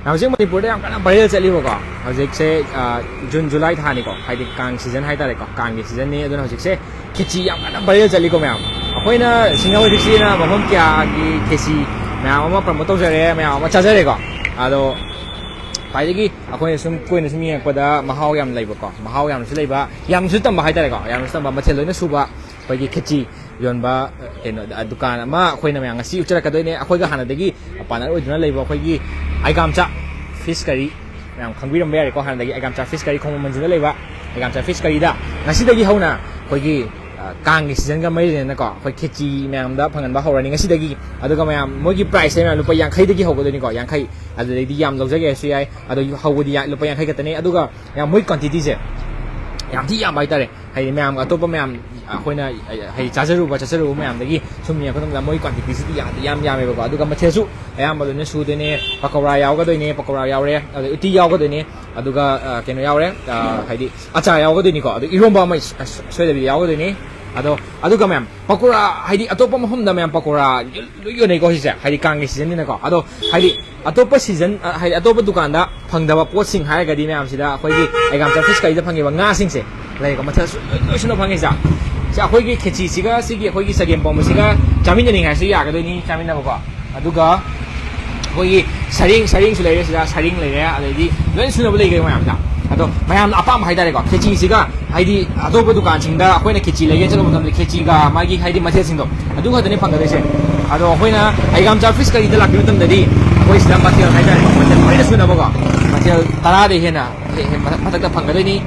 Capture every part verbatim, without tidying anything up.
ꯍꯧꯖꯤꯛ ꯃꯅꯤꯄꯨꯔꯗ ꯌꯥꯝ ꯀꯟꯅ viral ꯆꯠꯂꯤꯕꯀꯣ꯫ ꯍꯧꯖꯤꯛꯁꯦ, ꯑ, ꯖꯨꯟ, ꯖꯨꯂꯥꯏ ꯊꯥꯅꯤꯀꯣ, ꯍꯥꯏꯗꯤ ꯀꯥꯡ season ꯍꯥꯏꯇꯥꯔꯦꯀꯣ, ꯀꯥꯡꯒꯤ seasonꯅꯤ꯫ ꯑꯗꯨꯅ ꯍꯧꯖꯤꯛꯁꯦ ꯈꯦꯆꯤ ꯌꯥꯝ ꯀꯟꯅ viral ꯆꯠꯂꯤꯀꯣ ꯃꯌꯥꯝ꯫ ꯑꯩꯈꯣꯏꯅ Single Sixtyꯅ ꯃꯐꯝ ꯀꯌꯥꯒꯤ ꯈꯦꯆꯤ ꯃꯌꯥꯝ ꯑꯃ promote ꯇꯧꯖꯔꯦ, ꯃꯌꯥꯝ ꯑꯃ ꯆꯥꯖꯔꯦꯀꯣ꯫ ꯑꯗꯣ ꯈ꯭ꯋꯥꯏꯗꯒꯤ ꯑꯩꯈꯣꯏꯅ ꯁꯨꯝ ꯀꯣꯏꯅ ꯁꯨꯝ ꯌꯦꯡꯉꯛꯄꯗ ꯃꯍꯥꯎ ꯌꯥꯝ ꯂꯩꯕꯀꯣ, ꯃꯍꯥꯎ ꯌꯥꯝꯅꯁꯨ ꯂꯩꯕ, ꯌꯥꯝꯅꯁꯨ ꯇꯝꯕ ꯍꯥꯏꯇꯥꯔꯦꯀꯣ, ꯌꯥꯝꯅꯁꯨ ꯇꯝꯕ, ꯃꯊꯦꯜ ꯂꯣꯏꯅ ꯁꯨꯕ ꯑꯩꯈꯣꯏꯒꯤ ꯈꯦꯆꯤ ꯌꯣꯟꯕ, ꯑ, ꯀꯩꯅꯣ, ꯑ, ꯗꯨꯀꯥꯟ ꯑꯃ ꯑꯩꯈꯣꯏꯅ ꯃꯌꯥꯝ ꯉꯁꯤ ꯎꯠꯆꯔꯛꯀꯗꯣꯏꯅꯦ꯫ ꯑꯩꯈꯣꯏꯒ ꯍꯥꯟꯅꯗꯒꯤ partner ꯑꯣꯏꯗꯨꯅ ꯂꯩꯕ ꯑꯩꯈꯣꯏꯒꯤ ꯑꯩꯒꯥꯝꯆꯥ fish curry, ꯃꯌꯥꯝ ꯈꯪꯕꯤꯔꯝꯕ ꯌꯥꯔꯦꯀꯣ, ꯍꯥꯟꯅꯗꯒꯤ ꯑꯩꯒꯥꯝꯆꯥ fish curry, ꯈꯣꯡꯕ ꯃꯟꯖꯤꯗ ꯂꯩꯕ ꯑꯩꯒꯥꯝꯆꯥ fish curryꯗ ꯉꯁꯤꯗꯒꯤ ꯍꯧꯅ ꯑꯩꯈꯣꯏꯒꯤ, ꯑ, ꯀꯥꯡꯒꯤ seasonꯒ ꯃꯔꯤ ꯂꯩꯅꯅꯀꯣ, ꯑꯩꯈꯣꯏ ꯈꯦꯆꯤ ꯃꯌꯥꯝꯗ ꯐꯪꯍꯟꯕ ꯍꯧꯔꯅꯤ ꯉꯁꯤꯗꯒꯤ꯫ ꯑꯗꯨꯒ ꯃꯌꯥꯝ, ꯃꯣꯏꯒꯤ priceꯁꯦ ꯃꯌꯥꯝ ꯂꯨꯄꯥ ꯌꯥꯡꯈꯩꯗꯒꯤ ꯍꯧꯒꯗꯣꯏꯅꯤꯀꯣ, ꯌꯥꯡꯈꯩ꯫ ꯑꯗꯨꯗꯩꯗꯤ ꯌꯥꯝ ꯂꯧꯖꯒꯦ ꯍꯥꯏꯔꯁꯨ ꯌꯥꯏ, ꯑꯗꯣ ꯍꯧꯕꯗꯤ ꯌꯥ-, ꯂꯨꯄꯥ ꯌꯥꯡꯈꯩ ꯈꯛꯇꯅꯦ꯫ ꯑꯗꯨꯒ ꯌꯥꯝ, ꯃꯣꯏ quantityꯁꯦ ꯌꯥꯝ ꯊꯤ ꯌꯥꯝꯕ ꯍꯥꯏꯇꯥꯔꯦ꯫ ꯍꯥꯏꯗꯤ ꯃꯌꯥꯝ, ꯑꯇꯣꯞꯄ ꯃꯌꯥꯝ ꯑꯩꯈꯣꯏꯅ ꯍꯥꯏꯗꯤ ꯆꯥꯖꯔꯨꯕ, ꯆꯠꯆꯔꯨꯕ ꯃꯌꯥꯝꯗꯒꯤ ꯁꯨꯝ ꯌꯦꯡꯉꯛꯄ ꯃꯇꯝꯗ ꯃꯣꯏ quantityꯁꯤꯗꯤ ꯌꯥꯝꯗꯤ ꯌꯥꯝ ꯌꯥꯝꯃꯦꯕꯀꯣ꯫ ꯑꯗꯨꯒ ꯃꯊꯦꯜꯁꯨ ꯑꯌꯥꯝꯕ ꯂꯣꯏꯅ ꯁꯨꯗꯣꯏꯅꯦ꯫ ꯄꯀꯧꯔꯥ ꯌꯥꯎꯒꯗꯣꯏꯅꯦ, ꯄꯀꯧꯔꯥ ꯌꯥꯎꯔꯦ, ꯑꯗꯩ ꯎꯇꯤ ꯌꯥꯎꯒꯗꯣꯏꯅꯦ, ꯑꯗꯨꯒ, ꯑ, ꯀꯩꯅꯣ ꯌꯥꯎꯔꯦ, ꯑ, ꯍꯥꯏꯗꯤ ꯑꯆꯥꯔ ꯌꯥꯎꯒꯗꯣꯏꯅꯤꯀꯣ꯫ ꯑꯗꯨ ꯏꯔꯣꯝꯕ ꯑꯃ ꯁ-, ꯁ-, ꯁꯣꯏꯗꯕꯤ ꯌꯥꯎꯒꯗꯣꯏꯅꯤ꯫ ꯑꯗꯣ, ꯑꯗꯨꯒ ꯃꯌꯥꯝ ꯄꯀꯧꯔꯥ, ꯍꯥꯏꯗꯤ ꯑꯇꯣꯞꯄ ꯃꯐꯝꯗ ꯃꯌꯥꯝ ꯄꯀꯧꯔꯥ ꯂꯣꯏ ꯌꯣꯟꯅꯩꯀꯣ ꯍꯧꯖꯤꯛꯁꯦ, ꯍꯥꯏꯗꯤ ꯀꯥꯡꯒꯤ seasonꯅꯤꯅꯀꯣ꯫ ꯑꯗꯣ ꯍꯥꯏꯗꯤ ꯑꯇꯣꯞꯄ season, ꯑ, ꯍꯥꯏꯗꯤ ꯑꯇꯣꯞꯄ ꯗꯨꯀꯥꯟꯗ ꯐꯪꯗꯕ ꯄꯣꯠꯁꯤꯡ ꯍꯥꯏꯔꯒꯗꯤ ꯃꯌꯥꯝꯁꯤꯗ ꯑꯩꯈꯣꯏꯒꯤ ꯑꯩꯒꯥꯝꯆꯥ fish curryꯗ ꯐꯪꯉꯤꯕ ꯉꯥꯁꯤꯡꯁꯦ ꯂꯩꯀꯣ, ꯃꯊꯦꯜ ꯁꯨ-, ꯂꯣꯏ, ꯂꯣꯏ ꯁꯨꯅ ꯐꯪꯉꯤꯁꯦ꯫ ꯁꯤ ꯑꯩꯈꯣꯏꯒꯤ ꯈꯦꯆꯤꯁꯤꯒ ꯁꯤꯒꯤ ꯑꯩꯈꯣꯏꯒꯤ ꯆꯒꯦꯝ ꯄꯣꯝꯕꯁꯤꯒ ꯆꯥꯃꯤꯟꯅꯅꯤꯡꯉꯦ ꯍꯥꯏꯔꯁꯨ ꯌꯥꯒꯗꯣꯏꯅꯤ, ꯆꯥꯃꯤꯟꯅꯕꯀꯣ꯫ ꯑꯗꯨꯒ ꯑꯩꯈꯣꯏꯒꯤ ꯁꯔꯦꯡ, ꯁꯔꯦꯡꯁꯨ ꯂꯩꯔꯦ ꯁꯤꯗ, ꯁꯔꯦꯡ ꯂꯩꯔꯦ, ꯑꯗꯩꯗꯤ ꯂꯣꯏ ꯁꯨꯅꯕ ꯂꯩꯈ꯭ꯔꯦ ꯃꯌꯥꯝꯗ꯫ ꯑꯗꯣ ꯃꯌꯥꯝꯅ ꯑꯄꯥꯝꯕ ꯍꯥꯏꯇꯥꯔꯦꯀꯣ, ꯈꯦꯆꯤꯁꯤꯒ ꯍꯥꯏꯗꯤ ꯑꯇꯣꯞꯄ ꯗꯨꯀꯥꯟꯁꯤꯡꯗ ꯑꯩꯈꯣꯏꯅ ꯈꯦꯆꯤ ꯂꯩꯒꯦ ꯆꯠꯂꯨꯕ ꯃꯇꯝꯗ ꯈꯦꯆꯤꯒ ꯃꯥꯒꯤ ꯍꯥꯏꯗꯤ ꯃꯊꯦꯜꯁꯤꯡꯗꯣ ꯑꯗꯨ ꯈꯛꯇꯅꯤ ꯐꯪꯒꯗꯣꯏꯁꯦ꯫ ꯑꯗꯣ ꯑꯩꯈꯣꯏꯅ ꯑꯩꯒꯥꯝꯆꯥ fish curryꯗ ꯂꯥꯛꯄ ꯃꯇꯝꯗꯗꯤ ꯑꯩꯈꯣꯏ ꯁꯤꯗ ꯃꯊꯦꯜ ꯍꯥꯏꯇꯥꯔꯦꯀꯣ, ꯃꯊꯦꯜ ꯂꯣꯏꯅ ꯁꯨꯅꯕꯀꯣ, ꯃꯊꯦꯜ ꯇꯔꯥꯗꯩ ꯍꯦꯟꯅ ꯍꯦ-, ꯍꯦ-, ꯃꯊꯛ-, ꯃꯊꯛꯇ ꯐꯪꯒꯗꯣꯏꯅꯤ꯫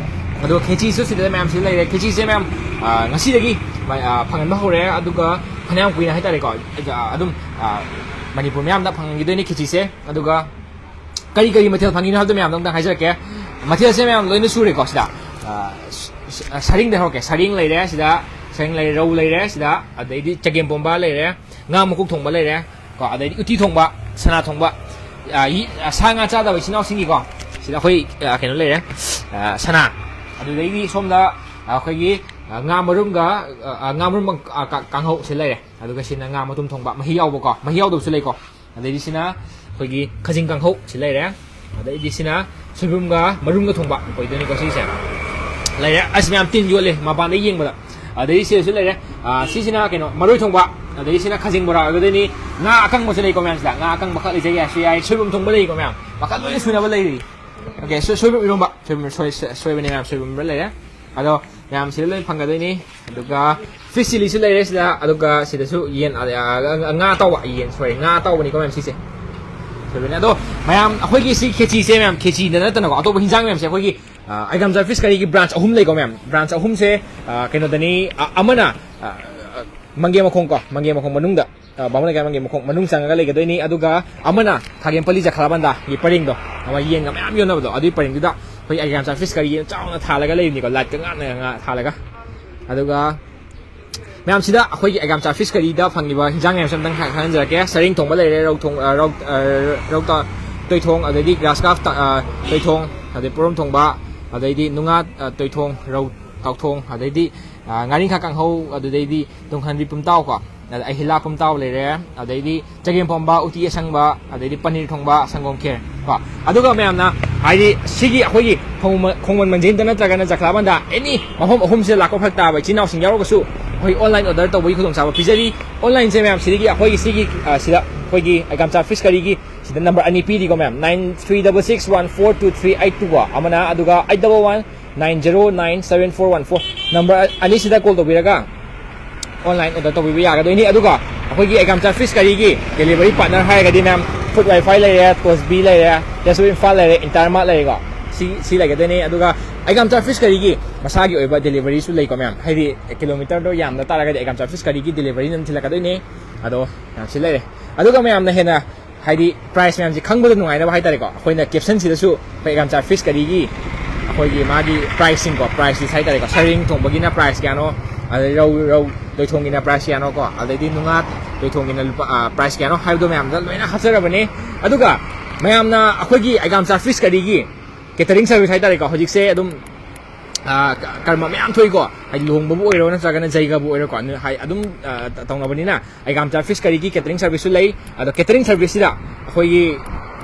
ꯑꯗꯣ ꯈꯦꯆꯤꯁꯨ ꯁꯤꯗ ꯃꯌꯥꯝ ꯁꯤꯗ ꯂꯩꯔꯦ꯫ ꯈꯦꯆꯤꯁꯦ ꯃꯌꯥꯝ, ꯑ, ꯉꯁꯤꯗꯒꯤ, ꯑ, ꯐꯪꯍꯟꯕ ꯍꯧꯔꯦ꯫ ꯑꯗꯨꯒ ꯐꯅꯌꯥꯝ ꯀꯨꯏꯅ ꯍꯥꯏꯇꯥꯔꯦꯀꯣ, ꯑ, ꯑꯗꯨꯝ, ꯑ, ꯃꯅꯤꯄꯨꯔ ꯃꯌꯥꯝꯗ ꯐꯪꯍꯟꯈꯤꯗꯣꯏꯅꯤ ꯈꯦꯆꯤꯁꯦ꯫ ꯑꯗꯨꯒ ꯀꯔꯤ ꯀꯔꯤ ꯃꯊꯦꯜ ꯐꯪꯉꯤꯅꯣ ꯍꯥꯏꯕꯗꯣ ꯃꯌꯥꯝꯗꯣ ꯑꯝꯇꯪ ꯍꯥꯏꯖꯔꯛꯀꯦ꯫ ꯃꯊꯦꯜꯁꯦ ꯃꯌꯥꯝ ꯂꯣꯏꯅ ꯁꯨꯔꯦꯀꯣ ꯁꯤꯗ꯫ ꯑ, ꯁ-, ꯁ-, ꯁꯔꯦꯡꯗꯩ ꯍꯧꯔꯛꯀꯦ꯫ ꯁꯔꯦꯡ ꯂꯩꯔꯦ ꯁꯤꯗ, ꯁꯔꯦꯡ ꯂꯩꯔꯦ, ꯔꯧ ꯂꯩꯔꯦ ꯁꯤꯗ, ꯑꯗꯩꯗꯤ ꯆꯒꯦꯝꯄꯣꯝꯕ ꯂꯩꯔꯦ, ꯉꯥ ꯃꯀꯣꯛ ꯊꯣꯡꯕ ꯂꯩꯔꯦ ꯀꯣ, ꯑꯗꯩꯗꯤ ꯎꯇꯤ ꯊꯣꯡꯕ, ꯁꯅꯥ ꯊꯣꯡꯕ, ꯑ, ꯌꯤ-, ꯑ, ꯁꯥ ꯉꯥ ꯆꯥꯗꯕ ꯏꯆꯤꯟ ꯏꯅꯥꯎꯁꯤꯡꯒꯤꯀꯣ, ꯁꯤꯗ ꯑꯩꯈꯣꯏ, ꯑ, ꯀꯩꯅꯣ ꯂꯩꯔꯦ, ꯑ, ꯁꯅꯥ꯫ ꯑꯗꯨꯗꯩꯗꯤ ꯁꯣꯝꯗ ꯑꯩꯈꯣꯏꯒꯤ, ꯑ, ꯉꯥ ꯃꯔꯨꯝꯒ, ꯑ, ꯑ, ꯉꯥ ꯃꯔꯨꯝ, ꯑ, ꯀ-, ꯀꯥꯡꯍꯧ ꯁꯤ ꯂꯩꯔꯦ꯫ ꯑꯗꯨꯒ ꯁꯤꯅ ꯉꯥ ꯃꯇꯨꯝ ꯊꯣꯡꯕ, ꯃꯍꯤ ꯌꯥꯎꯕꯀꯣ, ꯃꯍꯤ ꯌꯥꯎꯗꯕꯁꯨ ꯂꯩꯀꯣ꯫ ꯑꯗꯩꯗꯤ ꯁꯤꯅ ꯑꯩꯈꯣꯏꯒꯤ ꯈꯖꯤꯡ ꯀꯥꯡꯍꯧ ꯁꯤ ꯂꯩꯔꯦ꯫ ꯑꯗꯩꯗꯤ ꯁꯤꯅ ꯁꯣꯏꯕꯨꯝꯒ ꯃꯔꯨꯝꯒ ꯊꯣꯡꯕ ꯑꯣꯏꯗꯣꯏꯅꯤꯀꯣ ꯁꯤꯁꯦ꯫ ꯂꯩꯔꯦ꯫ ꯑꯁ, ꯃꯌꯥꯝ ꯇꯤꯟ ꯌꯣꯠꯂꯦ ꯃꯄꯥꯟꯗ ꯌꯦꯡꯕꯗ꯫ ꯑꯗꯩ ꯁꯤꯗꯁꯨ ꯂꯩꯔꯦ꯫ ꯑꯥ, ꯁꯤꯁꯤꯅ ꯀꯩꯅꯣ, ꯃꯔꯣꯏ ꯊꯣꯡꯕ꯫ ꯑꯗꯩ ꯁꯤꯅ ꯈꯖꯤꯡ ꯕꯣꯔꯥ ꯑꯣꯏꯒꯗꯣꯏꯅꯤ꯫ ꯉꯥ ꯑꯀꯪꯕꯁꯨ ꯂꯩꯀꯣ ꯃꯌꯥꯝꯁꯤꯗ꯫ ꯉꯥ ꯑꯀꯪꯕ ꯈꯛ ꯂꯩꯖꯒꯦ ꯍꯥꯏꯁꯨ ꯌꯥꯏ꯫ ꯁꯣꯏꯕꯨꯝ ꯊꯣꯡꯕ ꯂꯩꯀꯣ ꯃꯌꯥꯝ꯫ ꯃꯈꯜ ꯂꯣꯏꯅ ꯁꯨꯅꯕ ꯂꯩꯔꯤ꯫ ꯑꯣꯀꯦ, ꯁꯣꯏ-, ꯁꯣꯏꯕꯨꯝ ꯏꯔꯣꯝꯕ꯫ ꯁꯣꯏꯕꯨꯝ ꯁꯣꯏ-, ꯁꯣꯏꯕꯅꯦ ꯃꯌꯥꯝ, ꯁꯣꯏꯕꯨꯝ ꯂꯣꯏ ꯂꯩꯔꯦ꯫ ꯑꯗꯣ ꯃꯌꯥꯝ ꯁꯤꯗ ꯂꯣꯏ ꯐꯪꯒꯗꯣꯏꯅꯤ꯫ ꯑꯗꯨꯒ fish chilli ꯁꯨ ꯂꯩꯔꯦ ꯁꯤꯗ꯫ ꯑꯗꯨꯒ ꯁꯤꯗꯁꯨ ꯌꯦꯟ, ꯑ, ꯑ, ꯉꯥ ꯑꯇꯥꯎꯕ, ꯌꯦꯟ, sorry, ꯉꯥ ꯑꯇꯥꯎꯕꯅꯤꯀꯣ ꯃꯌꯥꯝ ꯁꯤꯁꯦ꯫ ꯁꯣꯏꯕꯅꯦ꯫ ꯑꯗꯣ ꯃꯌꯥꯝ, ꯑꯩꯈꯣꯏꯒꯤ ꯁꯤ ꯈꯦꯆꯤꯁꯦ ꯃꯌꯥꯝ, ꯈꯦꯆꯤꯗ ꯅꯠꯇꯅꯀꯣ ꯑꯇꯣꯞꯄ ꯍꯤꯟꯖꯥꯡ ꯃꯌꯥꯝꯁꯦ ꯑꯩꯈꯣꯏꯒꯤ, ꯑ, ꯑꯩꯒꯥꯝꯆꯥ fish curry ꯒꯤ branch ꯑꯍꯨꯝ ꯂꯩꯀꯣ ꯃꯌꯥꯝ꯫ Branch ꯑꯍꯨꯝꯁꯦ, ꯑ, ꯀꯩꯅꯣꯗꯅꯤ, ꯑ, ꯑꯃꯅ, ꯑ, ꯑ, ꯃꯪꯒꯦ ꯃꯈꯣꯡ ꯀꯣ, ꯃꯪꯒꯦ ꯃꯈꯣꯡ ꯃꯅꯨꯡꯗ, ꯑ, ꯕꯥꯃꯣꯟ ꯂꯩꯀꯥꯏ ꯃꯪꯒꯦ ꯃꯈꯣꯡ ꯃꯅꯨꯡ ꯆꯪꯉꯒ ꯂꯩꯒꯗꯣꯏꯅꯤ꯫ ꯑꯗꯨꯒ ꯑꯃꯅ ꯈꯥꯒꯦꯝꯄꯜꯂꯤ ꯖꯈ꯭ꯂꯥꯕꯟꯗꯥꯒꯤ ꯄꯔꯦꯡꯗꯣ, ꯑꯃ ꯌꯦꯟꯒ ꯃꯌꯥꯝ ꯌꯣꯟꯅꯕꯗꯣ, ꯑꯗꯨꯒꯤ ꯄꯔꯦꯡꯗꯨꯗ ꯑꯩꯈꯣꯏ ꯑꯩꯒꯥꯝꯆꯥ fish curry ꯆꯥꯎꯅ ꯊꯥꯜꯂꯒ ꯂꯩꯕꯅꯤꯀꯣ, light ꯀ ꯉꯥꯟꯅ ꯉꯥ-, ꯊꯥꯜꯂꯒ꯫ ꯑꯗꯨꯒ ꯃꯌꯥꯝꯁꯤꯗ ꯑꯩꯈꯣꯏꯒꯤ ꯑꯩꯒꯥꯝꯆꯥ fish curry ꯗ ꯐꯪꯉꯤꯕ ꯍꯤꯟꯖꯥꯡ ꯃꯌꯥꯝꯁꯦ ꯑꯝꯇꯪ ꯈ-, ꯈꯪꯍꯟꯖꯔꯛꯀꯦ꯫ ꯁꯔꯦꯡ ꯊꯣꯡꯕ ꯂꯩꯔꯦ, ꯔꯧ ꯊꯣꯡ-, ꯑ, ꯔꯧ-, ꯑ, ꯔꯧ ꯇ-, ꯇꯣꯏꯊꯣꯡ, ꯑꯗꯩꯗꯤ grass carp ꯇ-, ꯑ, ꯇꯣꯏꯊꯣꯡ, ꯑꯗꯩ ꯄꯣꯔꯣꯝ ꯊꯣꯡꯕ, ꯑꯗꯩꯗꯤ ꯅꯨꯡꯉꯥ, ꯑ, ꯇꯣꯏꯊꯣꯡ, ꯔꯧ ꯇꯥꯎꯊꯣꯡ, ꯑꯗꯩꯗꯤ, ꯑ, ꯉꯥꯔꯤꯡꯈꯥ ꯀꯥꯡꯍꯧ, ꯑꯗꯨꯗꯩꯗꯤ ꯇꯨꯡꯍꯟꯕꯤ ꯄꯨꯝꯇꯥꯎ ꯀꯣ, ꯑꯗ ꯑꯍꯤꯂꯥ ꯄꯨꯝꯇꯥꯎ ꯂꯩꯔꯦ, ꯑꯗꯩꯗꯤ ꯆꯒꯦꯝ ꯄꯣꯝꯕ, ꯎꯇꯤ ꯑꯁꯪꯕ, ꯑꯗꯩꯗꯤ ꯄꯅꯤꯔ ꯊꯣꯡꯕ, ꯁꯪꯒꯣꯝ ꯈꯦꯔ ꯀꯣ꯫ ꯑꯗꯨꯒ ꯃꯌꯥꯝꯅ ꯍꯥꯏꯗꯤ ꯁꯤꯒꯤ ꯑꯩꯈꯣꯏꯒꯤ ꯈꯣꯡꯃ-, ꯈꯣꯡꯃꯟ ꯃꯟꯖꯤꯟꯗ ꯅꯠꯇ꯭ꯔꯒꯅ ꯖꯈ꯭ꯂꯥꯕꯟꯗ ꯑꯦꯅꯤ ꯃꯐꯝ ꯑꯍꯨꯝꯁꯤꯗ ꯂꯥꯛꯄ ꯐꯔꯛ ꯇꯥꯕ ꯏꯆꯤꯟ ꯏꯅꯥꯎꯁꯤꯡ ꯌꯥꯎꯔꯒꯁꯨ ꯑꯩꯈꯣꯏ online order ꯇꯧꯕꯒꯤ ꯈꯨꯗꯣꯡꯆꯥꯕ ꯄꯤꯖꯔꯤ꯫ Online ꯁꯦ ꯃꯌꯥꯝ ꯁꯤꯗꯒꯤ ꯑꯩꯈꯣꯏꯒꯤ ꯁꯤꯒꯤ, ꯑ, ꯁꯤꯗ ꯑꯩꯈꯣꯏꯒꯤ ꯑꯩꯒꯥꯝꯆꯥ fish curry ꯒꯤ ꯁꯤꯗ number ꯑꯅꯤ ꯄꯤꯔꯤꯀꯣ ꯃꯌꯥꯝ, nine three double six one four two three eight two ꯀꯣ ꯑꯃꯅ, ꯑꯗꯨꯒ eight double one nine zero nine seven four one four number ꯑꯅꯤꯁꯤꯗ call ꯇꯧꯕꯤꯔꯒ online order ꯇꯧꯕꯤꯕ ꯌꯥꯒꯗꯣꯏꯅꯤ꯫ ꯑꯗꯨꯒ ꯑꯩꯈꯣꯏꯒꯤ ꯑꯩꯒꯥꯝꯆꯥ fish curry ꯒꯤ delivery partner ꯍꯥꯏꯔꯒꯗꯤ ꯃꯌꯥꯝ Food Wi-Fi ꯂꯩꯔꯦ, Tosbi ꯂꯩꯔꯦ, Yasmin ꯏꯝꯐꯥꯜ ꯂꯩꯔꯦ, Inter Mart ꯂꯩꯔꯦꯀꯣ꯫ ꯁꯤ, ꯁꯤ ꯂꯩꯒꯗꯣꯏꯅꯤ꯫ ꯑꯗꯨꯒ ꯑꯩꯒꯥꯝꯆꯥ fish curry ꯒꯤ ꯃꯁꯥꯒꯤ ꯑꯣꯏꯕ delivery ꯁꯨ ꯂꯩꯀꯣ ꯃꯌꯥꯝ, ꯍꯥꯏꯗꯤ kilometer ꯗꯣ ꯌꯥꯝꯗ ꯇꯥꯔꯒꯗꯤ ꯑꯩꯒꯥꯝꯆꯥ fish curry ꯒꯤ delivery ꯑꯗꯨꯝ ꯊꯤꯜꯂꯛꯀꯗꯣꯏꯅꯤ꯫ ꯑꯗꯣ ꯃꯌꯥꯝ ꯁꯤ ꯂꯩꯔꯦ꯫ ꯑꯗꯨꯒ ꯃꯌꯥꯝꯅ ꯍꯦꯟꯅ ꯍꯥꯏꯗꯤ price ꯃꯌꯥꯝꯁꯦ ꯈꯪꯕꯗ ꯅꯨꯡꯉꯥꯏꯅꯕ ꯍꯥꯏꯇꯥꯔꯦꯀꯣ, ꯑꯩꯈꯣꯏꯅ caption ꯁꯤꯗꯁꯨ ꯑꯩꯈꯣꯏ ꯑꯩꯒꯥꯝꯆꯥ fish curry ꯒꯤ ꯑꯩꯈꯣꯏꯒꯤ ꯃꯥꯒꯤ price ꯁꯤꯡꯀꯣ, price list ꯍꯥꯏꯇꯥꯔꯦꯀꯣ, ꯁꯔꯦꯡ ꯊꯣꯡꯕꯒꯤꯅ price ꯀꯌꯥꯅꯣ, ꯑꯗꯩ ꯔꯧ, ꯔꯧ ꯇꯣꯏꯊꯣꯡꯒꯤꯅ price ꯀꯌꯥꯅꯣꯀꯣ, ꯑꯗꯩꯗꯤ ꯅꯨꯡꯉꯥ ꯇꯣꯏꯊꯣꯡꯒꯤꯅ ꯂꯨꯄꯥ, ꯑ, price ꯀꯌꯥꯅꯣ ꯍꯥꯏꯕꯗꯣ ꯃꯌꯥꯝꯗ ꯂꯣꯏꯅ ꯍꯥꯞꯆꯔꯕꯅꯦ꯫ ꯑꯗꯨꯒ ꯃꯌꯥꯝꯅ ꯑꯩꯈꯣꯏꯒꯤ ꯑꯩꯒꯥꯝꯆꯥ fish curry ꯒꯤ catering service ꯍꯥꯏꯇꯥꯔꯦꯀꯣ, ꯍꯧꯖꯤꯛꯁꯦ ꯑꯗꯨꯝ ꯑꯥ, ꯀ-, ꯀꯔꯃ ꯃꯌꯥꯝ ꯊꯣꯛꯏꯀꯣ, ꯍꯥꯏꯗꯤ ꯂꯨꯍꯣꯡꯕꯕꯨ ꯑꯣꯏꯔꯣ ꯅꯠꯇ꯭ꯔꯒꯅ ꯖꯩꯒꯕꯨ ꯑꯣꯏꯔꯣꯀꯣ, ꯅꯣꯏ ꯍꯥꯏ-, ꯑꯗꯨꯝ, ꯑꯥ, ꯇ-, ꯇꯧꯅꯕꯅꯤꯅ ꯑꯩꯒꯥꯝꯆꯥ ꯐꯤꯁ ꯀꯔꯤꯒꯤ ꯀꯦꯇꯔꯤꯡ ꯁꯔꯚꯤꯁꯁꯨ ꯂꯩ꯫ ꯑꯗꯣ ꯀꯦꯇꯔꯤꯡ ꯁꯔꯚꯤꯁꯁꯤꯗ ꯑꯩꯈꯣꯏꯒꯤ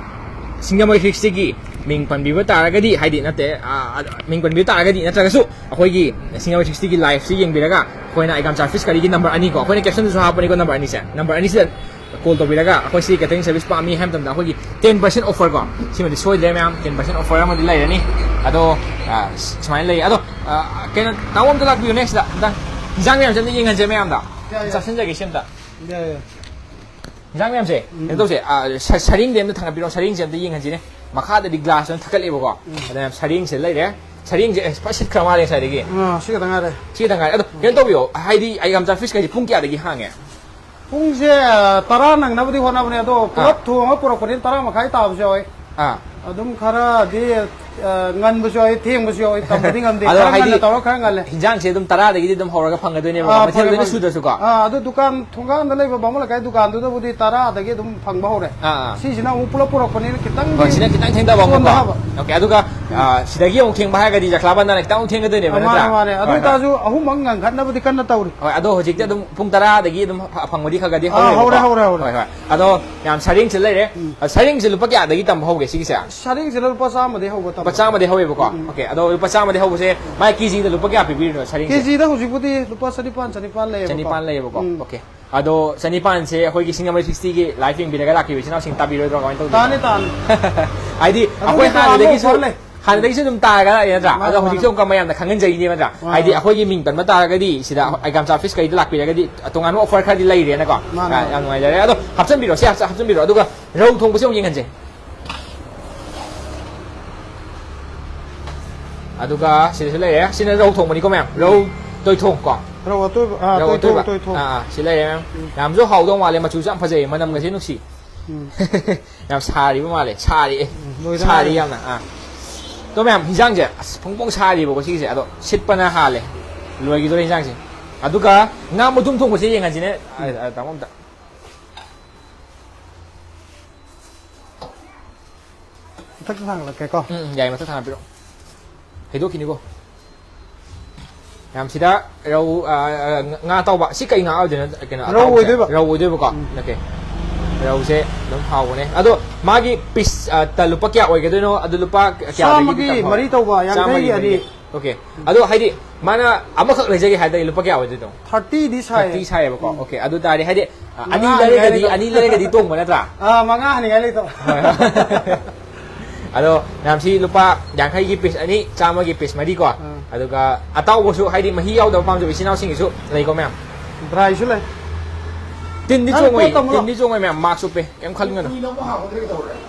ꯁꯤꯡꯖꯃꯩ ꯐꯤꯁꯇꯒꯤ ꯃꯤꯡ ꯄꯟꯕꯤꯕ ꯇꯥꯔꯒꯗꯤ, ꯍꯥꯏꯗꯤ ꯅꯠꯇꯦ, ꯑꯥ, ꯑ-, ꯃꯤꯡ ꯄꯟꯕꯤꯕ ꯇꯥꯔꯒꯗꯤ ꯅꯠꯇ꯭ꯔꯒꯁꯨ ꯑꯩꯈꯣꯏꯒꯤ ꯁꯤꯡꯖꯃꯩ ꯐꯤꯁꯇꯒꯤ ꯂꯥꯏꯐꯁꯤ ꯌꯦꯡꯕꯤꯔꯒ ꯑꯩꯈꯣꯏꯅ ꯑꯩꯒꯥꯝꯆꯥ ꯐꯤꯁ ꯀꯔꯤꯒꯤ ꯅꯝꯕꯔ ꯑꯅꯤꯀꯣ, ꯑꯩꯈꯣꯏꯅ ꯀꯦꯞꯁꯟꯗꯁꯨ ꯍꯥꯞꯄꯅꯤꯀꯣ, ꯅꯝꯕꯔ ꯑꯅꯤꯁꯦ, ꯅꯝꯕꯔ ꯑꯅꯤꯁꯤꯗ ꯀꯣꯜ ꯇꯧꯕꯤꯔꯒ ꯑꯩꯈꯣꯏ ꯁꯤ ꯀꯦꯇꯔꯤꯡ ꯁꯔꯚꯤꯁ ꯄꯥꯝꯃꯤ ꯍꯥꯏ ꯃꯇꯝꯗ ꯑꯩꯈꯣꯏꯒꯤ ten percent offer ꯀꯣ, ꯁꯤꯃꯗꯤ ꯁꯣꯏꯗ꯭ꯔꯦ ꯃꯌꯥꯝ, ten percent offer ꯑꯃꯗꯤ ꯂꯩꯔꯅꯤ꯫ ꯑꯗꯣ, ꯑ, ꯁꯨꯃꯥꯏꯅ ꯂꯩ꯫ ꯑꯗꯣ, ꯑ, ꯀꯩꯅꯣ, ꯇꯥꯃꯣ ꯑꯝꯇ ꯂꯥꯛꯄꯤꯌꯨ next ꯇ ꯑꯝꯇ꯫ ꯏꯟꯖꯥꯡ ꯃꯌꯥꯝꯁꯦ ꯑꯝꯇ ꯌꯦꯡꯍꯟꯁꯦ ꯃꯌꯥꯝꯗ꯫ ꯌꯥꯏ, ꯌꯥꯏ꯫ ꯆꯥꯁꯤꯟꯖꯒꯦ ꯁꯤ ꯑꯝꯇ꯫ ꯌꯥꯏ, ꯌꯥꯏ꯫ ꯏꯟꯖꯥꯡ ꯃꯌꯥꯝꯁꯦ, ꯎꯝ꯫ ꯀꯩꯅꯣ ꯇꯧꯁꯦ, ꯑ, ꯁ-, ꯁꯔꯦꯡꯗꯤ ꯑꯝꯇ ꯊꯥꯡꯒꯠꯄꯤꯔꯣ, ꯁꯔꯦꯡꯁꯦ ꯑꯝꯇ ꯌꯦꯡꯍꯟꯁꯤꯅꯦ꯫ ꯃꯈꯥꯗꯗꯤ ꯒ꯭ꯂꯥꯁ ꯑꯣꯏꯅ ꯊꯛꯀꯠꯂꯦꯕꯀꯣ꯫ ꯎꯝ꯫ ꯑꯗ ꯁꯔꯦꯡꯁꯦ ꯂꯩꯔꯦ꯫ ꯁꯔꯦꯡꯁꯦ, ꯑꯦ, ꯐꯖ ꯁꯤꯠꯈ꯭ꯔ ꯃꯥꯜꯂꯦ ꯉꯁꯥꯏꯗꯒꯤ꯫ ꯑꯥ, ꯁꯤ ꯈꯛꯇ ꯉꯥꯏꯔꯦ꯫ ꯁꯤ ꯈꯛꯇ ꯉꯥꯏꯔꯦ꯫ ꯑꯗꯣ, ꯀꯩꯅꯣ ꯇꯧꯕꯤꯌꯣ, ꯍꯥꯏꯗꯤ ꯑꯩꯒꯥꯝꯆꯥ ꯐꯤꯁ ꯀꯩꯁꯦ ꯄꯨꯡ ꯀꯌꯥꯗꯒꯤ ꯍꯥꯡꯉꯦ? ꯄꯨꯡꯁꯦ, ꯑ, ꯇꯔꯥ ꯅꯪꯅꯕꯗꯤ ꯍꯣꯠꯅꯕꯅꯦ, ꯑꯗꯣ ꯑꯥ꯫ ꯄꯨꯂꯞ ꯊꯣꯡꯉ ꯄꯨꯔꯛꯄꯅꯤꯅ ꯇꯔꯥ ꯃꯈꯥꯏ ꯇꯥꯕꯁꯨ ꯌꯥꯎꯋꯤ꯫ ꯑꯥ꯫ ꯑꯗꯨꯝ ꯈꯔꯗꯤ, ꯑ, ꯉꯟꯕꯁꯨ ꯌꯥꯎꯋꯤ, ꯊꯦꯡꯕꯁꯨ ꯌꯥꯎꯋꯤ, ꯇꯝꯕꯗꯤ ꯉꯝꯗꯦ꯫ ꯑꯗꯣ ꯈꯔ ꯍꯥꯏꯗꯤ ꯉꯟꯅ ꯇꯧꯔ ꯈꯔ ꯉꯜꯂꯦ꯫ ꯍꯤꯟꯖꯥꯡꯁꯦ ꯑꯗꯨꯝ ꯇꯔꯥꯗꯒꯤꯗꯤ ꯑꯗꯨꯝ ꯍꯧꯔꯒ ꯐꯪꯒꯗꯣꯏꯅꯦꯕꯀꯣ, ꯑꯥ, ꯃꯊꯦꯜ ꯐꯪꯉꯦ, ꯂꯣꯏꯅ ꯐꯪꯉꯦ꯫ ꯁꯨꯗ꯭ꯔꯁꯨꯀꯣ? ꯑꯥ, ꯑꯗꯨ ꯗꯨꯀꯥꯟ ꯊꯣꯡꯒꯥꯟꯗ ꯂꯩꯕ ꯕꯥꯃꯣꯟ ꯂꯩꯀꯥꯏ ꯗꯨꯀꯥꯟꯗꯨꯗꯕꯨꯗꯤ ꯇꯔꯥꯗꯒꯤ ꯑꯗꯨꯝ ꯐꯪꯕ ꯍꯧꯔꯦ꯫ ꯑꯥ, ꯑꯥ꯫ ꯁꯤꯁꯤꯅ ꯑꯃꯨꯛ ꯄꯨꯂꯞ ꯄꯨꯔꯛꯄꯅꯤꯅ ꯈꯤꯇꯪꯗꯤ ꯍꯣꯏ, ꯁꯤꯅ ꯈꯤꯇꯪ ꯊꯦꯡꯊꯕ ꯑꯃꯨꯛꯀꯣ꯫ ꯆꯣꯟꯊꯕ꯫ ꯑꯣꯀꯦ, ꯑꯗꯨꯒ, ꯑꯥ, ꯁꯤꯗꯒꯤ ꯑꯃꯨꯛ ꯊꯦꯡꯕ ꯍꯥꯏꯔꯒꯗꯤ ꯖꯈ꯭ꯂꯥ ꯕꯟꯗꯅ ꯈꯤꯇꯪ ꯑꯃꯨꯛ ꯊꯦꯡꯒꯗꯣꯏꯅꯦꯕ, ꯑꯥ, ꯃꯥꯅꯦ, ꯅꯠꯇ꯭ꯔꯥ? ꯃꯥꯅꯦ꯫ ꯑꯗꯨ ꯍꯣꯏ, ꯍꯣꯏ꯫ ꯑꯣꯏꯇꯥꯔꯁꯨ ꯑꯍꯨꯝꯃꯛ ꯉꯟꯈꯠꯅꯕꯗꯤ ꯀꯟꯅ ꯇꯧꯔꯤ꯫ ꯍꯣꯏ, ꯑꯗꯣ ꯍꯧꯖꯤꯛꯇꯤ ꯑꯗꯨꯝ ꯄꯨꯡ ꯇꯔꯥꯗꯒꯤ ꯑꯗꯨꯝ ꯐ-, ꯐꯪꯕꯗꯤ ꯈꯔ ꯈꯔꯗꯤ ꯑꯥ, ꯍꯧꯔꯦꯕꯀꯣ꯫ ꯍꯧꯔꯦ, ꯍꯧꯔꯦ, ꯍꯧꯔꯦ꯫ ꯍꯣꯏ, ꯍꯣꯏ꯫ ꯑꯗꯣ ꯌꯥꯝ ꯁꯔꯦꯡꯁꯦ ꯂꯩꯔꯦ꯫ ꯎꯝ꯫ ꯑ, ꯁꯔꯦꯡꯁꯦ ꯂꯨꯄꯥ ꯀꯌꯥꯗꯒꯤ ꯇꯝꯕ ꯍꯧꯒꯦ ꯁꯤꯒꯤꯁꯦ? ꯁꯔꯦꯡꯁꯤꯅ ꯂꯨꯄꯥ ꯆꯥꯝꯃꯗꯒꯤ ꯍꯧꯕ ꯇꯝꯕ꯫ ꯂꯨꯄꯥ ꯆꯥꯝꯃꯗꯒꯤ ꯍꯧꯋꯦꯕꯀꯣ꯫ ꯎꯝ, ꯎꯝ꯫ ꯑꯣꯀꯦ, ꯑꯗꯣ ꯂꯨꯄꯥ ꯆꯥꯝꯃꯗꯒꯤ ꯍꯧꯕꯁꯦ ꯃꯥꯏ ꯀꯦꯖꯤꯗ ꯂꯨꯄꯥ ꯀꯌꯥ ꯄꯤꯕꯤꯔꯤꯅꯣ ꯁꯔꯦꯡꯁꯦ? ꯀꯦꯖꯤꯗ ꯍꯧꯖꯤꯛꯄꯨꯗꯤ ꯂꯨꯄꯥ ꯆꯅꯤꯄꯥꯟ, ꯆꯅꯤꯄꯥꯟ ꯂꯩꯌꯦꯕꯀꯣ꯫ ꯆꯅꯤꯄꯥꯟ ꯂꯩꯌꯦꯕꯀꯣ꯫ ꯎꯝ꯫ ꯑꯣꯀꯦ꯫ ꯑꯗꯣ ꯆꯅꯤꯄꯥꯟꯁꯦ ꯑꯩꯈꯣꯏꯒꯤ ꯁꯤꯡꯖꯃꯩ ꯐꯤꯁꯇꯤꯒꯤ ꯂꯥꯏꯐ ꯌꯦꯡꯕꯤꯔꯒ ꯂꯥꯛꯈꯤꯕ ꯏꯆꯤꯟ ꯏꯅꯥꯎꯁꯤꯡ ꯇꯥꯕꯤꯔꯣꯏꯗ꯭ꯔꯣ? ꯀꯃꯥꯏꯅ ꯇꯧꯗꯣꯏꯅꯣ? ꯇꯥꯅꯤ, ꯇꯥꯅꯤ꯫ ꯍꯥꯏꯗꯤ ꯑꯗꯨꯒꯤ ꯑꯩꯈꯣꯏ ꯇꯣꯉꯥꯟꯕ ꯍꯥꯟꯅꯗꯒꯤꯁꯨ offer ꯂꯩ꯫ ꯍꯥꯟꯅꯗꯒꯤꯁꯨ ꯑꯗꯨꯝ ꯇꯥꯔꯒ ꯂꯥꯛꯑꯦ ꯅꯠꯇ꯭ꯔꯥ? ꯃꯥꯅꯦ, ꯑꯗꯣ ꯃꯥꯅꯦ꯫ ꯍꯧꯖꯤꯛꯁꯨ ꯑꯃꯨꯛꯀ ꯃꯌꯥꯝꯅ ꯈꯪꯍꯟꯖꯔꯤꯅꯦ ꯅꯠꯇ꯭ꯔꯥ? ꯃꯥꯅꯦ, ꯍꯥꯏꯗꯤ ꯃꯥꯅꯦ꯫ ꯑꯩꯈꯣꯏꯒꯤ ꯃꯤꯡ ꯄꯟꯕ ꯇꯥꯔꯒꯗꯤ ꯁꯤꯗ ꯎꯝ꯫ ꯑꯩꯒꯥꯝꯆꯥ ꯐꯤꯁ ꯀꯩꯗ ꯂꯥꯛꯄꯤꯔꯒꯗꯤ ꯇꯣꯉꯥꯟꯕ offer ꯈꯔꯗꯤ ꯂꯩꯔꯦꯅꯀꯣ꯫ ꯃꯥꯅꯦ, ꯑꯥ, ꯃꯥꯅꯦ꯫ ꯌꯥꯝ ꯅꯨꯡꯉꯥꯏꯖꯔꯦ꯫ ꯑꯗꯣ ꯍꯥꯞꯆꯤꯟꯕꯤꯔꯣ, ꯁꯤ ꯍꯥꯞꯆ-, ꯍꯥꯞꯆꯤꯟꯕꯤꯔꯣ꯫ ꯑꯗꯨꯒ ꯔꯧ ꯊꯣꯡꯕꯁꯦ ꯑꯃꯨꯛ ꯌꯦꯡꯍꯟꯁꯦ꯫ ꯑꯗꯨꯒ ꯁꯤꯗꯁꯨ ꯂꯩꯔꯦ꯫ ꯁꯤꯅ ꯔꯧ ꯊꯣꯡꯕꯅꯤꯀꯣ ꯃꯌꯥꯝ꯫ ꯎꯝ꯫ ꯔꯧ ꯇꯣꯏꯊꯣꯡ ꯀꯣ꯫ ꯔꯧ ꯑꯇꯣꯏꯕ, ꯑꯥ, ꯔꯧ ꯇꯣꯏꯊꯣꯡ, ꯑꯇꯣꯏꯕ꯫ ꯇꯣꯏꯊꯣꯡ꯫ ꯑꯥ, ꯑꯥ, ꯁꯤ ꯂꯩꯔꯦ ꯃꯌꯥꯝ꯫ ꯎꯝ꯫ ꯌꯥꯝꯁꯨ ꯍꯥꯎꯗꯧ ꯃꯥꯜꯂꯦ, ꯃꯆꯨꯁꯨ ꯌꯥꯝ ꯐꯖꯩꯌꯦ, ꯃꯅꯝꯒꯁꯦ ꯅꯨꯡꯁꯤ꯫ ꯎꯝ꯫ ꯌꯥꯝ ꯁꯥꯔꯤꯕ ꯃꯥꯜꯂꯦ, ꯁꯥꯔꯤ, ꯑꯦ, ꯎꯝ, ꯂꯣꯏꯗ ꯁꯥꯔꯤ ꯉꯥꯏꯔꯤ꯫ ꯌꯥꯝꯅ, ꯑꯥ꯫ ꯑꯗꯣ ꯃꯌꯥꯝ, ꯍꯤꯟꯖꯥꯡꯁꯦ ꯑꯁ ꯐꯣꯡ ꯐꯣꯡ ꯁꯥꯔꯤꯕꯀꯣ ꯁꯤꯒꯤꯁꯦ, ꯑꯗꯣ ꯁꯤꯠꯄꯅ ꯍꯥꯜꯂꯦ꯫ ꯂꯣꯏꯈꯤꯗꯣꯔꯦ ꯍꯤꯟꯖꯥꯡꯁꯦ꯫ ꯑꯗꯨꯒ ꯉꯥ ꯃꯇꯨꯝ ꯊꯣꯡꯕꯁꯦ ꯌꯦꯡꯍꯟꯁꯤꯅꯦ, ꯑ, ꯎꯝ꯫ ꯑ, ꯇꯥꯃꯣ ꯑꯝꯇ꯫ ꯃꯊꯛꯇ ꯊꯥꯡꯒꯠꯂꯛꯀꯦꯀꯣ꯫ ꯎꯝ, ꯎꯝ, ꯌꯥꯏ, ꯃꯊꯛ ꯊꯥꯡꯒꯠꯄꯤꯔꯛꯑꯣ꯫ ꯍꯩꯗꯣꯛꯈꯤꯅꯤꯀꯣ꯫ ꯃꯌꯥꯝ ꯁꯤꯗ ꯔꯧ, ꯑ, ꯑ, ꯉꯥ ꯑꯇꯥꯎꯕ꯫ ꯁꯤ ꯀꯩ ꯉꯥ ꯑꯣꯏꯗꯣꯏꯅꯣ? ꯀꯩꯅꯣ, ꯔꯧ ꯑꯇꯥꯎꯕꯁꯦ? ꯑꯣꯏꯗꯣꯏꯕ꯫ ꯔꯧ ꯑꯣꯏꯗꯣꯏꯕꯀꯣ? ꯎꯝ꯫ Okay. ꯔꯧꯁꯦ ꯑꯗꯨꯝ ꯍꯥꯎꯕꯅꯦ꯫ ꯑꯗꯣ ꯃꯥꯒꯤ piece, ꯑ, ꯇ ꯂꯨꯄꯥ ꯀꯌꯥ ꯑꯣꯏꯒꯗꯣꯏꯅꯣ? ꯑꯗꯨ ꯂꯨꯄꯥ ꯀꯌꯥꯗꯒꯤꯗꯤ ꯆꯥꯝꯃꯒꯤ ꯇꯝꯍꯧ-, ꯃꯔꯤ ꯇꯧꯕ, ꯌꯥꯡꯈꯩꯒꯤ ꯆꯥꯝꯃꯒꯤ ꯑꯅꯤ꯫ ꯃꯔꯤ꯫ Okay. ꯑꯗꯣ ꯍꯥꯏꯗꯤ ꯃꯥꯅ ꯑꯃꯈꯛ ꯂꯩꯖꯒꯦ ꯍꯥꯏꯔꯗꯤ ꯂꯨꯄꯥ ꯀꯌꯥ ꯑꯣꯏꯗꯣꯏꯅꯣ? Thirty ꯗꯤ ꯁꯥꯏꯌꯦ꯫ Thirty ꯁꯥꯏꯌꯦꯕꯀꯣ? ꯎꯝ꯫ Okay. ꯑꯗꯨ ꯇꯥꯔꯗꯤ ꯍꯥꯏꯗꯤ, ꯑ, ꯑꯅꯤ ꯃꯉꯥ ꯂꯩꯔꯒꯗꯤ, ꯍꯥꯏꯔꯒ꯫ ꯑꯅꯤ ꯂꯩꯔꯒꯗꯤ ꯇꯣꯡꯕ ꯅꯠꯇ꯭ꯔꯥ? ꯑꯥ, ꯃꯉꯥ ꯍꯥꯏꯅꯤꯡꯉꯥꯏ ꯂꯩꯇꯕ꯫ ꯍꯣꯏ, ꯍꯣꯏ꯫ ꯑꯗꯣ ꯃꯌꯥꯝ ꯁꯤ ꯂꯨꯄꯥ ꯌꯥꯡꯈꯩꯒꯤ piece ꯑꯅꯤ, ꯆꯥꯝꯃꯒꯤ piece ꯃꯔꯤ ꯀꯣ꯫ ꯑꯥ꯫ ꯑꯗꯨꯒ ꯑꯇꯥꯎꯕꯁꯨ, ꯍꯥꯏꯗꯤ ꯃꯍꯤ ꯌꯥꯎꯗꯕ ꯄꯥꯝꯖꯕ ꯏꯆꯤꯟ ꯏꯅꯥꯎꯁꯤꯡꯒꯤꯁꯨ ꯂꯩꯀꯣ ꯃꯌꯥꯝ꯫ Dry ꯁꯨ ꯂꯩ꯫ ꯇꯤꯟꯗꯤ ꯅꯪ ꯆꯣꯡꯉꯣꯏ, ꯄꯣꯠ ꯇꯝꯃꯨꯔꯣ꯫ ꯇꯤꯟꯗꯤ ꯆꯣꯡꯉꯣꯏ ꯃꯌꯥꯝ, mask ꯎꯞꯄꯦ, ꯀꯩꯝ ꯈꯜꯂꯨꯒꯅꯨ꯫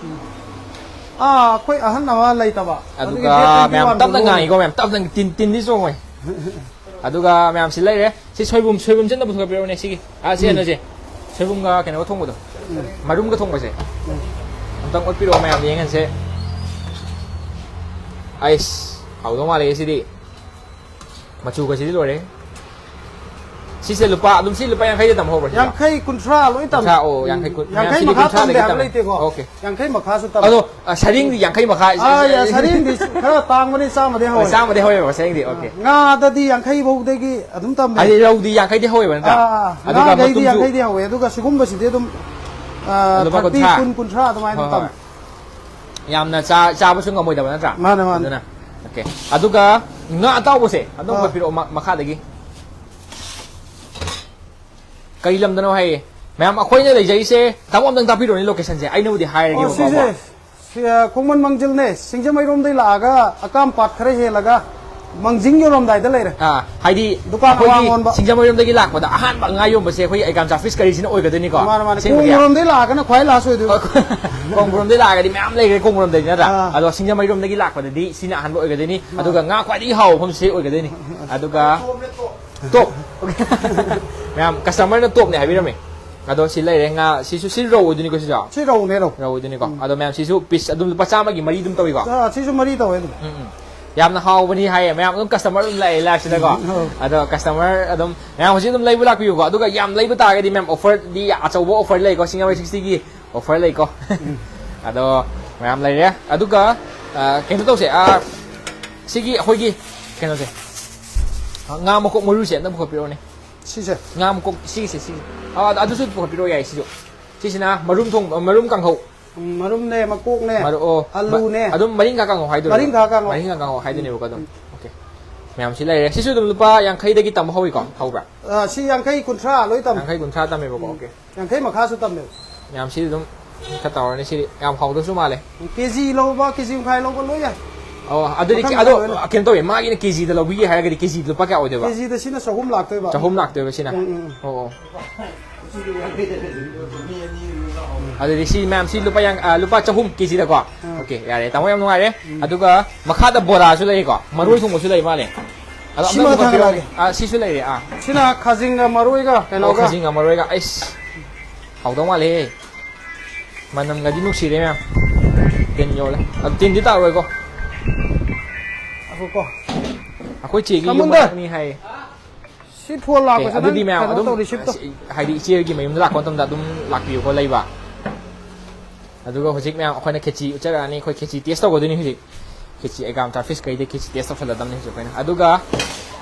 ꯑꯥ, ꯑꯩꯈꯣꯏ ꯑꯍꯟ ꯑꯃ ꯂꯩꯇꯕ꯫ ꯑꯗꯨꯒꯤ ꯑꯗꯨꯒ date twenty one ꯃꯌꯥꯝ ꯇꯞꯅ ꯇꯧꯔꯣ꯫ ꯉꯥꯡꯉꯤꯀꯣ ꯃꯌꯥꯝ, ꯇꯞꯅ ꯇꯤꯟ, ꯇꯤꯟꯗꯤ ꯆꯣꯡꯉꯣꯏ꯫ ꯑꯗꯨꯒ ꯃꯌꯥꯝ ꯁꯤ ꯂꯩꯔꯦ꯫ ꯁꯤ ꯁꯣꯏꯕꯨꯝ, ꯁꯣꯏꯕꯨꯝꯁꯦ ꯑꯝꯇ ꯄꯨꯊꯣꯛꯄꯤꯔꯛꯎꯅꯦ ꯁꯤꯒꯤ꯫ ꯑꯥ, ꯁꯤ ꯎꯝ꯫ ꯍꯦꯟꯅꯁꯦ꯫ ꯁꯣꯏꯕꯨꯝꯒ ꯀꯩꯅꯣꯒ ꯊꯣꯡꯕꯗꯣ꯫ ꯎꯝ꯫ ꯃꯔꯨꯝꯒ ꯊꯣꯡꯕꯁꯦ꯫ ꯎꯝ꯫ ꯑꯝꯇꯪ ꯑꯣꯠꯄꯤꯔꯛꯑꯣ ꯃꯌꯥꯝ ꯌꯦꯡꯍꯟꯁꯦ꯫ ꯑꯩꯁ, ꯍꯥꯎꯗꯧ ꯃꯥꯜꯂꯦ ꯁꯤꯗꯤ꯫ ꯃꯆꯨꯒꯁꯤꯗꯤ ꯂꯣꯏꯔꯦ꯫ ꯁꯤꯁꯦ ꯂꯨꯄꯥ, ꯑꯗꯨꯝ ꯁꯤ ꯂꯨꯄꯥ ꯌꯥꯡꯈꯩꯗ ꯇꯝꯍꯧꯕ꯭ꯔꯣ ꯁꯤꯁꯦ? ꯌꯥꯡꯈꯩ, ꯀꯨꯟꯊ꯭ꯔꯥ ꯂꯣꯏ ꯇꯝꯃꯦ꯫ ꯀꯨꯟꯊ꯭ꯔꯥ, ꯑꯣ, ꯌꯥꯡꯈꯩ, ꯀꯨꯟ, ꯌꯥꯡꯈꯩ ꯃꯌꯥꯝꯁꯤꯗꯤ ꯃꯈꯥ ꯀꯨꯟꯊ꯭ꯔꯥꯗꯒꯤ ꯇꯝꯗꯦ ꯍꯥꯏꯕ ꯇꯝꯃꯦ꯫ ꯂꯩꯇꯦꯀꯣ꯫ Okay꯫ ꯌꯥꯡꯈꯩ ꯃꯈꯥꯁꯨ ꯇꯝꯃꯦ꯫ ꯑꯗꯣ, ꯑ, ꯁꯔꯦꯡꯗꯤ ꯌꯥꯡꯈꯩ ꯃꯈꯥ, ꯑꯥ, ꯌꯥ, ꯁꯔꯦꯡꯗꯤ ꯈꯔ ꯇꯥꯡꯕꯅꯤ, ꯆꯥꯝꯃꯗꯤ ꯍꯣꯏ, ꯍꯧꯋꯦ꯫ ꯆꯥꯝꯃꯗꯤ ꯍꯧꯋꯦꯕ ꯁꯔꯦꯡꯗꯤ, okay꯫ ꯉꯥꯗꯗꯤ ꯌꯥꯡꯈꯩ ꯐꯥꯎꯗꯒꯤ ꯑꯗꯨꯝ ꯇꯝꯃꯦ꯫ ꯍꯥꯏꯗꯤ ꯔꯧꯗꯤ ꯌꯥꯡꯈꯩꯗꯤ ꯍꯧꯋꯦꯕ ꯅꯠꯇ꯭ꯔꯥ? ꯑꯥ, ꯑꯥ꯫ ꯑꯗꯨꯒ ꯉꯥꯈꯩꯗꯤ ꯃꯇꯨꯝꯁꯨ ꯌꯥꯡꯈꯩꯗꯤ ꯍꯧꯋꯦ, ꯑꯗꯨꯒ ꯁꯤꯒꯨꯝꯕꯁꯤꯗꯤ ꯑꯗꯨꯝ, ꯑꯥ, ꯂꯨꯄꯥ thirty, ꯀꯨꯟꯊ꯭ꯔꯥ꯫ ꯀꯨꯟ, ꯀꯨꯟꯊ꯭ꯔꯥ ꯑꯗꯨꯃꯥꯏꯅ ꯍꯣꯏ, ꯇꯝꯃꯦ꯫ ꯍꯣꯏ꯫ ꯌꯥꯝꯅ ꯆꯥ-, ꯆꯥꯕꯁꯨ ꯉꯝꯃꯣꯏꯗꯕ ꯅꯠꯇ꯭ꯔꯥ? ꯃꯥꯅꯦ, ꯃꯥꯅꯦ꯫ ꯑꯗꯨꯅ, okay꯫ ꯑꯗꯨꯒ ꯉꯥ ꯑꯇꯥꯎꯕꯁꯦ ꯑꯗꯨꯝ ꯑꯥ꯫ ꯄꯤꯔꯛꯑꯣ ꯃ-, ꯃꯈꯥꯗꯒꯤ꯫ ꯀꯔꯤ ꯂꯝꯗꯅꯣ ꯍꯥꯏꯌꯦ꯫ ꯃꯌꯥꯝ, ꯑꯩꯈꯣꯏꯅ ꯂꯩꯖꯔꯤꯁꯦ, ꯇꯥꯃꯣ ꯑꯝꯇꯪ ꯇꯥꯛꯄꯤꯔꯣꯅꯦ location ꯁꯦ꯫ ꯑꯩꯅꯕꯨꯗꯤ ꯑꯣ, ꯍꯥꯏꯔꯒꯦꯕꯀꯣ꯫ ꯁꯤꯁꯦ, ꯁꯤ, ꯑ, ꯈꯣꯡꯃꯟ ꯃꯥꯡꯖꯤꯜꯅꯦ, ꯁꯤꯡꯖꯃꯩꯔꯣꯝꯗꯩ ꯂꯥꯛꯑꯒ ꯑꯀꯥꯝ ꯄꯥꯠ ꯈꯔ ꯍꯦꯜꯂꯒ ꯃꯥꯡꯖꯤꯡ ꯌꯧꯔꯝꯗꯥꯏꯗ ꯂꯩꯔꯦ꯫ ꯑꯥ, ꯍꯥꯏꯗꯤ ꯗꯨꯀꯥꯟ ꯑꯩꯈꯣꯏꯒꯤ ꯑꯋꯥꯡ ꯑꯣꯟꯕ꯫ ꯁꯤꯡꯖꯃꯩꯔꯣꯝꯗꯒꯤ ꯂꯥꯛꯄꯗ ꯑꯍꯥꯟꯕ ꯉꯥ ꯌꯣꯟꯕꯁꯦ ꯑꯩꯈꯣꯏ ꯑꯦꯒꯥꯝꯆꯥ fish curry ꯁꯤꯅ ꯑꯣꯏꯒꯗꯣꯏꯅꯤꯀꯣ꯫ ꯃꯥꯅꯦ, ꯃꯥꯅꯦ꯫ ꯁꯦꯡꯕꯒꯤ? ꯀꯣꯡꯕꯔꯣꯝꯗꯩ ꯂꯥꯛꯑꯒꯅ ꯈ꯭ꯋꯥꯏ last ꯑꯣꯏꯗꯣꯏꯕ꯫ ꯀꯣꯡꯕꯔꯣꯝꯗꯩ ꯂꯥꯛꯑꯒꯗꯤ ꯃꯌꯥꯝ ꯂꯩꯈ꯭ꯔꯦ ꯀꯣꯡꯕꯔꯣꯝꯗꯩꯗꯤ ꯅꯠꯇ꯭ꯔꯥ? ꯑꯥ꯫ ꯑꯗꯣ ꯁꯤꯡꯖꯃꯩꯔꯣꯝꯗꯒꯤ ꯂꯥꯛꯄꯗꯗꯤ ꯁꯤꯅ ꯑꯍꯥꯟꯕ ꯑꯣꯏꯒꯗꯣꯏꯅꯤ꯫ ꯃꯥꯅꯦ꯫ ꯑꯗꯨꯒ ꯉꯥ ꯈ꯭ꯋꯥꯏꯗꯒꯤ ꯍꯥꯎꯕ ꯃꯐꯝꯁꯦ ꯑꯣꯏꯒꯗꯣꯏꯅꯤ꯫ ꯑꯗꯨꯒ top꯫ ꯃꯌꯥꯝ customer ꯅ top ꯅꯦ ꯍꯥꯏꯕꯤꯔꯝꯃꯦ꯫ ꯑꯗꯣ ꯁꯤ ꯂꯩꯔꯦ ꯉꯥ, ꯁꯤꯁꯨ, ꯁꯤ ꯔꯧ ꯑꯣꯏꯗꯣꯏꯅꯤꯀꯣ ꯁꯤꯁꯨ? ꯁꯤ ꯔꯧꯅꯦ, ꯔꯧ꯫ ꯔꯧ ꯑꯣꯏꯗꯣꯏꯅꯤꯀꯣ꯫ ꯎꯝ꯫ ꯑꯗꯣ ꯃꯌꯥꯝ ꯁꯤꯁꯨ piece ꯑꯗꯨꯝ ꯂꯨꯄꯥ ꯆꯥꯝꯃꯒꯤ ꯃꯔꯤ ꯑꯗꯨꯝ ꯇꯧꯏꯀꯣ? ꯑꯥ, ꯁꯤꯁꯨ ꯃꯔꯤ ꯇꯧꯋꯦ ꯑꯗꯨꯝ꯫ ꯎꯝ, ꯎꯝ꯫ ꯌꯥꯝꯅ ꯍꯥꯎꯕꯅꯤ ꯍꯥꯏꯌꯦ꯫ ꯃꯌꯥꯝ ꯑꯗꯨꯝ customer ꯑꯗꯨꯝ ꯂꯥꯛꯑꯦ live ꯁꯤꯗꯀꯣ꯫ ꯎꯝ, ꯑꯧ꯫ ꯑꯗꯣ customer ꯑꯗꯨꯝ ꯃꯌꯥꯝ ꯍꯧꯖꯤꯛ ꯑꯗꯨꯝ ꯂꯩꯕ ꯂꯥꯛꯄꯤꯌꯨꯀꯣ꯫ ꯑꯗꯨꯒ ꯌꯥꯝ ꯂꯩꯕ ꯇꯥꯔꯒꯗꯤ ꯃꯌꯥꯝ offer ꯗꯤ ꯑꯆꯧꯕ offer ꯂꯩꯀꯣ, ꯁꯤꯡꯖꯃꯩ sixty ꯒꯤ꯫ Offer ꯂꯩꯀꯣ꯫ ꯎꯝ꯫ ꯑꯗꯣ ꯃꯌꯥꯝ ꯂꯩꯔꯦ꯫ ꯑꯗꯨꯒ, ꯑ, ꯀꯩꯅꯣ ꯇꯧꯁꯦ, ꯑ, ꯁꯤꯒꯤ ꯑꯩꯈꯣꯏꯒꯤ ꯀꯩꯅꯣꯁꯦ, ꯉꯥ ꯃꯀꯣꯛ ꯃꯔꯨꯁꯦ ꯑꯝꯇ ꯄꯨꯈꯠꯄꯤꯔꯛꯑꯣꯅꯦ꯫ ꯁꯤꯁꯦ꯫ ꯉꯥ ꯃꯀꯣꯛ, ꯁꯤꯒꯤꯁꯦ, ꯁꯤꯁꯦ꯫ ꯑ, ꯑꯗꯨꯁꯨ ꯄꯨꯈꯠꯄꯤꯔꯛꯑꯣ ꯌꯥꯏ, ꯁꯤꯁꯨ꯫ ꯁꯤꯁꯤꯅ ꯃꯔꯨꯝ ꯊꯣꯡ-, ꯃꯔꯨꯝ ꯀꯥꯡꯍꯧ꯫ ꯎꯝ, ꯃꯔꯨꯝꯅꯦ, ꯃꯀꯣꯛꯅꯦ, ꯃꯔꯨ-, ꯑꯣ, ꯃ-, ꯑꯂꯨꯅꯦ꯫ ꯑꯗꯨꯝ ꯃꯔꯤꯡꯈꯥ ꯀꯥꯡꯍꯧ ꯍꯥꯏꯗꯣꯏꯔꯣ? ꯃꯔꯤꯡꯈꯥ ꯀꯥꯡꯍꯧ꯫ ꯃꯔꯤꯡꯈꯥ ꯀꯥꯡꯍꯧ ꯍꯥꯏꯗꯣꯏꯅꯦꯕꯀꯣ ꯑꯗꯨꯝ꯫ ꯎꯝ꯫ ꯑꯣꯀꯦ꯫ ꯃꯌꯥꯝꯁꯤ ꯂꯩꯔꯦ꯫ ꯁꯤꯁꯨ ꯑꯗꯨꯝ ꯂꯨꯄꯥ ꯌꯥꯡꯈꯩꯗꯒꯤ ꯇꯝꯕ ꯍꯧꯋꯤꯀꯣ? ꯍꯧꯕ꯭ꯔꯥ? ꯑ, ꯁꯤ ꯌꯥꯡꯈꯩ, ꯀꯨꯟꯊ꯭ꯔꯥ ꯂꯣꯏ ꯇꯝꯃꯦ꯫ ꯌꯥꯡꯈꯩ, ꯀꯨꯟꯊ꯭ꯔꯥ ꯇꯝꯃꯦꯕꯀꯣ? ꯎꯝ꯫ ꯑꯣꯀꯦ꯫ ꯌꯥꯡꯈꯩ ꯃꯈꯥꯁꯨ ꯇꯝꯃꯦꯕ꯫ ꯃꯌꯥꯝꯁꯤꯗꯤ ꯑꯗꯨꯝ ꯈꯔ ꯇꯧꯔꯅꯤ꯫ ꯁꯤꯗꯤ ꯌꯥꯝ ꯍꯥꯎꯗꯧꯁꯨ ꯃꯥꯜꯂꯦ꯫ ꯀꯦ ꯖꯤ ꯂꯧꯕ, ꯀꯦ ꯖꯤ ꯃꯈꯥꯏ ꯂꯧꯕ ꯂꯣꯏ ꯌꯥꯏ꯫ ꯑꯣ, ꯑꯗꯨꯗꯤ ꯃꯈꯜ ꯀꯦ-, ꯃꯈꯜ ꯑꯗꯣ ꯂꯣꯏꯅ꯫ ꯀꯩꯅꯣ ꯇꯧꯋꯦ, ꯃꯥꯒꯤꯅ ꯀꯦ ꯖꯤꯗ ꯂꯧꯕꯤꯒꯦ ꯍꯥꯏꯔꯒꯗꯤ ꯀꯦ ꯖꯤꯗ ꯂꯨꯄꯥ ꯀꯌꯥ ꯑꯣꯏꯗꯣꯏꯕ? ꯀꯦ ꯖꯤꯗ ꯁꯤꯅ ꯆꯍꯨꯝ ꯂꯥꯛꯇꯣꯏꯕ꯫ ꯆꯍꯨꯝ ꯂꯥꯛꯇꯣꯏꯕ ꯁꯤꯅ? ꯎꯝ, ꯎꯝ, ꯎꯝ꯫ ꯑꯣ, ꯑꯣ꯫ ꯑꯗꯨꯗꯤ ꯁꯤ ꯃꯌꯥꯝꯁꯤ ꯂꯨꯄꯥ ꯌꯥꯡ-, ꯑ, ꯂꯨꯄꯥ ꯆꯍꯨꯝ ꯀꯦ ꯖꯤꯗꯀꯣ? ꯑꯥ꯫ ꯑꯣꯀꯦ, ꯌꯥꯔꯦ꯫ ꯇꯥꯃꯣ ꯌꯥꯝ ꯅꯨꯡꯉꯥꯏꯔꯦ꯫ ꯎꯝ꯫ ꯑꯗꯨꯒ ꯃꯈꯥꯗ ꯕꯣꯔꯥꯁꯨ ꯂꯩꯀꯣ? ꯃꯔꯣꯏ ꯊꯣꯡꯕꯁꯨ ꯂꯩ ꯃꯥꯜꯂꯦ꯫ ꯑꯗꯣ ꯁꯤꯃ ꯑꯝꯇ ꯄꯨꯈꯠꯄꯤꯔꯝꯃꯨꯅꯦ꯫ ꯊꯥꯡꯒꯠꯂꯛꯑꯒꯦ꯫ ꯑꯥ, ꯁꯤꯁꯨ ꯂꯩꯔꯦ꯫ ꯑꯥ꯫ ꯁꯤꯅ ꯈꯥꯖꯤꯡꯒ ꯃꯔꯣꯏꯒ ꯑꯣ, ꯀꯩꯅꯣꯒ꯫ ꯈꯥꯖꯤꯡꯒ ꯃꯔꯣꯏꯒ꯫ ꯑꯩꯁ, ꯍꯥꯎꯗꯧ ꯃꯥꯜꯂꯦꯍꯦ꯫ ꯃꯅꯝꯒꯗꯤ ꯅꯨꯡꯁꯤꯔꯦ ꯃꯌꯥꯝ꯫ ꯇꯤꯟ ꯌꯣꯠꯂꯦ꯫ ꯑꯗꯨ ꯇꯤꯟꯗꯤ ꯇꯥꯔꯣꯏꯀꯣ꯫ ꯉꯥꯏꯈꯣꯀꯣ꯫ ꯑꯩꯈꯣꯏ ꯆꯦꯒꯤ ꯌꯨꯝ ꯁꯃꯨꯟꯗꯔ꯫ ꯃꯅꯥꯛꯅꯤ ꯍꯥꯏꯌꯦ꯫ ꯁꯤ ꯐꯣꯟ ꯑꯣꯀꯦ, ꯂꯥꯛꯄꯁꯦ ꯑꯗꯨꯗꯤ ꯅꯪ ꯃꯌꯥꯝ ꯀꯩꯅꯣ ꯑꯗꯨꯝ, ꯇꯧ, ꯔꯤꯁꯤꯞ ꯇꯧ꯫ ꯍꯥꯏꯗꯤ ꯏꯆꯦꯒꯤ ꯃꯌꯨꯝꯗ ꯂꯥꯛꯄ ꯃꯇꯝꯗ ꯑꯗꯨꯝ ꯂꯥꯛꯄꯤꯌꯨꯀꯣ, ꯂꯩꯕ꯫ ꯑꯗꯨꯒ ꯍꯧꯖꯤꯛ ꯃꯌꯥꯝ ꯑꯩꯈꯣꯏꯅ ꯈꯦꯆꯤ ꯎꯠꯆꯔꯛꯑꯅꯤ꯫ ꯑꯩꯈꯣꯏ ꯈꯦꯆꯤ ꯇꯦꯁ ꯇꯧꯒꯗꯣꯏꯅꯤ ꯍꯧꯖꯤꯛ꯫ ꯈꯦꯆꯤ ꯑꯦꯒꯥꯝ ꯆꯥꯐꯤꯁ ꯀꯩꯗ ꯈꯦꯆꯤ ꯇꯦꯁ ꯇꯧꯁꯜꯂꯗꯕꯅꯤ ꯍꯧꯖꯤꯛ ꯑꯩꯈꯣꯏꯅ꯫ ꯑꯗꯨꯒ,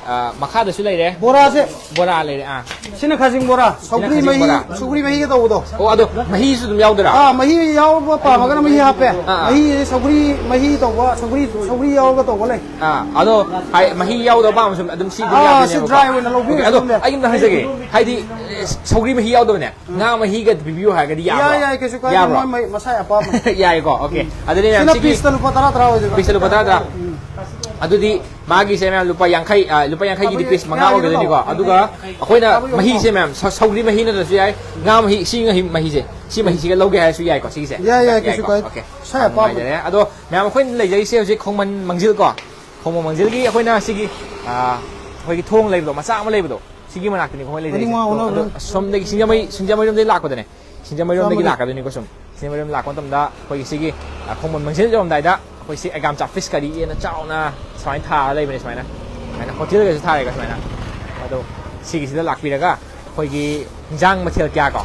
ꯑ, ꯃꯈꯥꯗꯁꯨ ꯂꯩꯔꯦ꯫ ꯕꯣꯔꯥꯁꯦ꯫ ꯕꯣꯔꯥ ꯂꯩꯔꯦ, ꯑꯥ꯫ ꯁꯤꯅ ꯈꯥꯖꯤꯡ ꯕꯣꯔꯥ꯫ ꯁꯤꯅ ꯁꯧꯒ꯭ꯔꯤ ꯈꯥꯖꯤꯡ ꯃꯍꯤ, ꯕꯣꯔꯥ꯫ ꯁꯧꯒ꯭ꯔꯤ ꯃꯍꯤꯒ ꯇꯧꯕꯗꯣ꯫ ꯑꯣ, ꯑꯗꯣ ꯃꯍꯤꯁꯨ ꯑꯗꯨꯝ ꯌꯥꯎꯗꯣꯏꯔꯥ? ꯑꯥ, ꯃꯍꯤ ꯌꯥꯎꯕ ꯄꯥꯝꯃꯒꯅ ꯃꯍꯤ ꯍꯥꯞꯄꯦ꯫ ꯑꯥ, ꯑꯥ꯫ ꯃꯍꯤ ꯁꯧꯒ꯭ꯔꯤ ꯃꯍꯤ ꯇꯧꯕ, ꯁꯧꯒ꯭ꯔꯤ, ꯁꯧꯒ꯭ꯔꯤ ꯌꯥꯎꯔꯒ ꯇꯧꯕ ꯂꯩ꯫ ꯑꯥ, ꯑꯗꯣ ꯍꯥꯏ, ꯃꯍꯤ ꯌꯥꯎꯗꯕ ꯄꯥꯝꯕꯁꯨ ꯑꯗꯨꯝ ꯁꯤ ꯑꯗꯨꯝ ꯑꯥ, ꯁꯤ ꯌꯥꯗꯣꯏꯅꯦꯕꯀꯣ꯫ ꯗ꯭ꯔꯥꯏ ꯑꯣꯏꯅ ꯂꯧꯕꯤꯔꯁꯨ ꯑꯣꯀꯦ, ꯑꯗꯣ ꯑꯗꯨꯝ ꯌꯥꯏ꯫ ꯑꯩ ꯑꯝꯇ ꯍꯥꯏꯖꯒꯦ, ꯍꯥꯏꯗꯤ, ꯑꯦ, ꯁꯧꯒ꯭ꯔꯤ ꯃꯍꯤ ꯌꯥꯎꯗꯕꯅꯦ, ꯎꯝ꯫ ꯉꯥ ꯃꯍꯤꯒ ꯄꯤꯕꯤꯌꯨ ꯍꯥꯏꯔꯒꯗꯤ ꯌꯥꯕ꯭ꯔꯣ? ꯌꯥꯏ, ꯌꯥꯏ, ꯀꯩꯁꯨ ꯀꯥꯏꯗꯦ꯫ ꯌꯥꯕ꯭ꯔꯣ? ꯃꯣꯏ ꯃꯩ-, ꯃꯁꯥꯏ ꯑꯄꯥꯝꯕꯅꯤ꯫ ꯌꯥꯏꯀꯣ, ꯑꯣꯀꯦ꯫ ꯎꯝ꯫ ꯑꯗꯨꯗꯤ ꯃꯌꯥꯝ ꯁꯤꯅ ꯁꯤꯒꯤ ꯄꯤꯁꯇ ꯂꯨꯄꯥ ꯇꯔꯥ ꯇꯔꯥ ꯑꯣꯏꯗꯣꯏꯕ꯫ ꯄꯤꯁꯇ ꯂꯨꯄꯥ ꯇꯔꯥ ꯇꯔꯥ꯫ ꯎꯝ꯫ ꯑꯗꯨꯗꯤ ꯃꯥꯒꯤꯁꯦ ꯃꯌꯥꯝ ꯂꯨꯄꯥ ꯌꯥꯡꯈꯩ, ꯑ, ꯂꯨꯄꯥ ꯌꯥꯡꯈꯩꯒꯤꯗꯤ ꯄꯤꯁ ꯃꯉꯥ ꯑꯣꯏꯒꯗꯣꯏꯅꯤꯀꯣ꯫ ꯑꯗꯨꯒ ꯑꯩꯈꯣꯏꯅ ꯃꯍꯤꯁꯦ ꯃꯌꯥꯝ ꯁ-, ꯁꯧꯒ꯭ꯔꯤ ꯃꯍꯤ ꯅꯠꯇ꯭ꯔꯁꯨ ꯌꯥꯏ, ꯉꯥ ꯃꯍꯤ, ꯏꯁꯤꯡ ꯃꯍꯤ, ꯃꯍꯤꯁꯦ, ꯁꯤ ꯃꯍꯤꯁꯤꯒ ꯂꯧꯒꯦ ꯍꯥꯏꯔꯁꯨ ꯌꯥꯏꯀꯣ, ꯁꯤꯒꯤꯁꯦ? ꯌꯥꯏ, ꯌꯥꯏ, ꯀꯩꯁꯨ ꯌꯥꯏꯀꯣ? ꯀꯥꯏꯗꯦ꯫ ꯑꯣꯀꯦ꯫ ꯏꯁꯥ ꯌꯥꯝ ꯑꯄꯥꯝꯕꯅꯤ꯫ ꯅꯨꯡꯉꯥꯏꯖꯔꯦ꯫ ꯑꯗꯣ ꯃꯌꯥꯝ ꯑꯩꯈꯣꯏꯅ ꯂꯩꯖꯔꯤꯁꯦ ꯍꯧꯖꯤꯛ ꯈꯣꯡꯃꯟ ꯃꯥꯡꯖꯤꯜ ꯀꯣ, ꯈꯣꯡꯃꯟ ꯃꯥꯡꯖꯤꯜꯒꯤ ꯑꯩꯈꯣꯏꯅ ꯁꯤꯒꯤ, ꯑ, ꯑꯩꯈꯣꯏꯒꯤ ꯊꯣꯡ ꯂꯩꯕꯗꯣ, ꯃꯆꯥ ꯑꯃ ꯂꯩꯕꯗꯣ, ꯁꯤꯒꯤ ꯃꯅꯥꯛꯇꯅꯤꯀꯣ ꯑꯩꯈꯣꯏ ꯃꯅꯤꯡ ꯂꯩꯖꯔꯤꯁꯦ꯫ ꯃꯥꯡ ꯑꯗꯣ, ꯑꯣꯟꯅꯕ꯭ꯔꯥ? ꯑꯗꯣ ꯁꯣꯝꯗꯒꯤ ꯁꯤꯡꯖꯃꯩ, ꯁꯤꯡꯖꯃꯩꯔꯣꯝꯗꯒꯤ ꯂꯥꯛꯄꯗꯅꯦ, ꯁꯤꯡꯖꯃꯩꯔꯣꯝꯗꯒꯤ ꯆꯥꯝꯃꯔꯤ꯫ ꯂꯥꯛꯀꯗꯣꯏꯅꯤꯀꯣ ꯁꯨꯝ꯫ ꯁꯤꯡꯖꯃꯩꯔꯣꯝ ꯂꯥꯛꯄ ꯃꯇꯝꯗ ꯑꯩꯈꯣꯏꯒꯤ ꯁꯤꯒꯤ, ꯑ, ꯈꯣꯡꯃꯟ ꯃꯥꯡꯖꯤꯜ ꯌꯧꯔꯝꯗꯥꯏꯗ ꯑꯩꯈꯣꯏ ꯁꯤ ꯑꯦꯒꯥꯝ ꯆꯥꯐꯤꯁ ꯀꯔꯤ ꯍꯥꯏꯅ ꯆꯥꯎꯅ ꯁꯨꯃꯥꯏꯅ ꯊꯥꯔ ꯂꯩꯕꯅꯦ, ꯁꯨꯃꯥꯏꯅ꯫ ꯁꯨꯃꯥꯏꯅ ꯍꯣꯇꯦꯜꯒꯁꯨ ꯊꯥꯔꯦꯀꯣ ꯁꯨꯃꯥꯏꯅ꯫ ꯑꯗꯣ ꯁꯤꯒꯤꯁꯤꯗ ꯂꯥꯛꯄꯤꯔꯒ ꯑꯩꯈꯣꯏꯒꯤ ꯍꯤꯟꯖꯥꯡ ꯃꯊꯦꯜ ꯀꯌꯥ ꯀꯣ,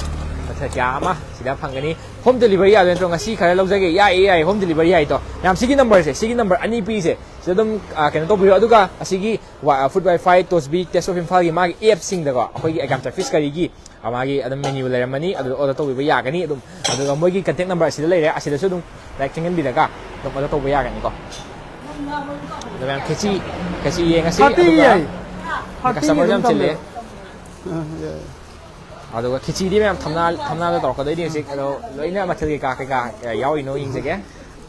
ꯃꯊꯦꯜ ꯀꯌꯥ ꯑꯃ ꯁꯤꯗ ꯐꯪꯒꯅꯤ꯫ Home delivery ꯌꯥꯗꯣꯏ ꯅꯠꯇ꯭ꯔꯣ? ꯉꯁꯤ ꯈꯔ ꯂꯧꯖꯒꯦ꯫ ꯌꯥꯏꯌꯦ, ꯌꯥꯏꯌꯦ, home delivery ꯌꯥꯏꯗꯣ꯫ ꯃꯌꯥꯝ, ꯁꯤꯒꯤ numberꯁꯦ, ꯁꯤꯒꯤ number ꯑꯅꯤ ꯄꯤꯁꯦ, ꯁꯤꯗ ꯑꯗꯨꯝ, ꯑ, ꯀꯩꯅꯣ ꯇꯧꯕꯤꯔꯣ꯫ ꯑꯗꯨꯒ ꯑꯁꯤꯒꯤ ꯋꯥ-, ꯑ, Food Wi-Fi, Tosbi, Taste of Imphal ꯒꯤ ꯃꯥꯒꯤ appꯁꯤꯡꯗꯀꯣ, ꯑꯩꯈꯣꯏꯒꯤ ꯑꯦꯒꯥꯝꯆꯥ Fish Curryꯒꯤ, ꯑ, ꯃꯥꯒꯤ ꯑꯗꯨꯝ menu ꯂꯩꯔꯝꯃꯅꯤ, ꯑꯗꯨꯗ order ꯇꯧꯕꯤꯕ ꯌꯥꯒꯅꯤ ꯑꯗꯨꯝ꯫ ꯑꯗꯨꯒ ꯃꯣꯏꯒꯤ contact number ꯑꯁꯤꯗ ꯂꯩꯔꯦ, ꯑꯁꯤꯗꯁꯨ ꯑꯗꯨꯝ direct ꯆꯪꯍꯟꯕꯤꯔꯒ ꯑꯗꯨꯝ order ꯇꯧꯕ ꯌꯥꯒꯅꯤꯀꯣ꯫ ꯑꯗꯣ ꯃꯌꯥꯝ ꯈꯦꯆꯤ, ꯈꯦꯆꯤ ꯌꯦꯡꯉꯁꯤ꯫ ꯊꯥꯔꯇꯤ ꯑꯗꯨꯒ ꯌꯥꯏ꯫ ꯊꯥꯔꯇꯤ customer ꯑꯗꯨꯝ ꯌꯥꯝ ꯆꯤꯜꯂꯦ꯫ ꯇꯝꯕꯤꯔꯣ꯫ ꯑꯥ, ꯌꯥꯏ꯫ ꯑꯗꯨꯒ ꯈꯦꯆꯤꯗꯤ ꯃꯌꯥꯝ ꯊꯝꯅꯥ, ꯊꯝꯅꯥꯗ ꯇꯧꯔꯛꯀꯗꯣꯏꯅꯤ ꯍꯧꯖꯤꯛ꯫ ꯑꯗꯣ ꯂꯣꯏꯅ ꯃꯊꯦꯜ ꯀꯩꯀꯥ, ꯀꯩꯀꯥ, ꯑ, ꯌꯥꯎꯔꯤꯅꯣ ꯌꯦꯡꯖꯒꯦ꯫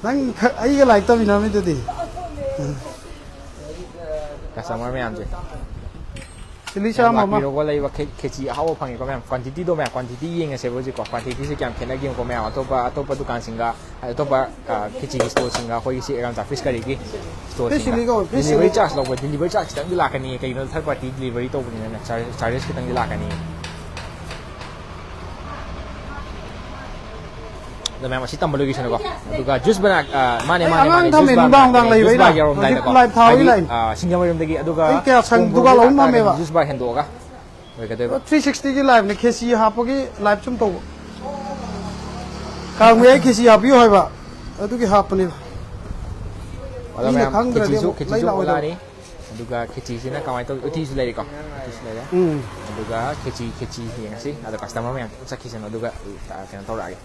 ꯅꯪ ꯈ-, ꯑꯩꯒ ꯂꯥꯏꯔꯤꯛ ꯇꯝꯃꯤꯟꯅꯔꯝꯃꯤꯗꯨꯗꯤ꯫ Customer ꯃꯌꯥꯝꯁꯦ꯫ ꯆꯤꯂꯤ ꯃꯌꯥꯝ ꯆꯥꯝꯃ ꯑꯃ꯫ ꯂꯥꯛꯄꯤꯔꯣꯀꯣ, ꯂꯩꯕ ꯈꯦ-, ꯈꯦꯆꯤ ꯑꯍꯥꯎꯕ ꯐꯪꯉꯦꯀꯣ ꯃꯌꯥꯝ꯫ Quantityꯗꯣ ꯃꯌꯥꯝ, quantity ꯌꯦꯡꯉꯁꯦꯕ ꯍꯧꯖꯤꯛꯀꯣ꯫ Quantityꯁꯦ ꯀꯌꯥꯝ ꯈꯦꯠꯅꯒꯦ ꯌꯦꯡꯉꯨꯀꯣ ꯃꯌꯥꯝ꯫ ꯑꯇꯣꯞꯄ, ꯑꯇꯣꯞꯄ ꯗꯨꯀꯥꯟꯁꯤꯡꯒ, ꯑꯇꯣꯞꯄ, ꯑ, ꯈꯦꯆꯤꯒꯤ storeꯁꯤꯡꯒ ꯑꯩꯈꯣꯏꯒꯤ ꯁꯤ ꯑꯦꯒꯥꯝꯆꯥ Fish Curryꯒꯤ storeꯁꯤꯡꯒ꯫ Fish chilli ꯀꯧꯋꯦ, fish delivery chilli꯫ Charge ꯂꯧꯕ, delivery charge ꯈꯤꯇꯪꯗꯤ ꯂꯥꯛꯀꯅꯤ, ꯀꯩꯒꯤꯅꯣ third party delivery ꯇꯧꯕꯅꯤꯅꯅꯦ, charge, charges ꯈꯤꯇꯪꯗꯤ ꯂꯥꯛꯀꯅꯤ꯫ ꯑꯗꯣ ꯃꯌꯥꯝ ꯑꯁꯤ ꯇꯝꯕ ꯂꯣꯏꯈꯤꯁꯅꯨꯀꯣ꯫ ꯑꯗꯨꯒ juice bar, ꯑ, ꯃꯥꯅꯦ, ꯑꯩ ꯃꯥꯅꯦ, ꯑꯉꯥꯡ ꯃꯥꯅꯦ, ꯊꯝꯃꯦ juice bar ꯅꯨꯡꯗꯥꯡ ꯅꯨꯡꯗꯥꯡ ꯂꯩꯕ juice bar ꯑꯩꯅ꯫ ꯌꯥꯎꯔꯝꯗꯥꯏꯗꯀꯣ꯫ ꯍꯧꯖꯤꯛ live ꯊꯥꯕꯒꯤ ꯍꯥꯏꯗꯤ, line꯫ ꯑ, ꯁꯤꯡꯖꯃꯩꯔꯣꯝꯗꯒꯤ, ꯑꯗꯨꯒ ꯑꯩ ꯀꯌꯥ ꯁꯪ-, ꯄꯨꯡ ꯗꯨꯀꯥꯟ ꯕꯥꯔꯣ ꯑꯍꯨꯝ ꯇꯥꯔꯒꯗꯤ ꯐꯝꯃꯦꯕ꯫ Juice bar ꯍꯦꯟꯗꯣꯛꯑꯒ ꯑꯣꯏꯒꯗꯣꯏꯕ꯫ Three sixtyꯒꯤ liveꯅꯦ, ꯈꯦꯆꯤ ꯍꯥꯞꯄꯒꯤ live ꯁꯨꯝ ꯇꯧꯕ꯫ ꯀꯥꯡ ꯃꯌꯥꯏ ꯈꯦꯆꯤ ꯍꯥꯞꯄꯤꯌꯨ ꯍꯥꯏꯕ, ꯑꯗꯨꯒꯤ ꯍꯥꯞꯄꯅꯦꯕ꯫ ꯑꯗꯣ ꯃꯤꯅ ꯃꯌꯥꯝ, ꯈꯪꯗ꯭ꯔꯗꯤ ꯈꯦꯆꯤꯁꯨ, ꯑꯃꯨꯛ ꯂꯩ ꯈꯦꯆꯤꯁꯨ ꯂꯥꯛꯑꯣꯏꯗꯧꯕ꯫ ꯑꯣꯜꯂꯛꯑꯅꯤ꯫ ꯑꯗꯨꯒ ꯈꯦꯆꯤꯁꯤꯅ ꯀꯃꯥꯏꯅ ꯇꯧ-, ꯎꯇꯤꯁꯨ ꯂꯩꯔꯦꯀꯣ, ꯎꯇꯤꯁꯨ ꯂꯩꯔꯦ꯫ ꯎꯝ꯫ ꯑꯗꯨꯒ ꯈꯦꯆꯤ, ꯈꯦꯆꯤ ꯌꯦꯡꯉꯁꯤ꯫ ꯑꯗꯣ customer ꯃꯌꯥꯝ ꯆꯠꯈꯤꯁꯅꯨ, ꯑꯗꯨꯒ, ꯑ, ꯀꯩꯅꯣ ꯇꯧꯔꯛꯑꯒꯦ꯫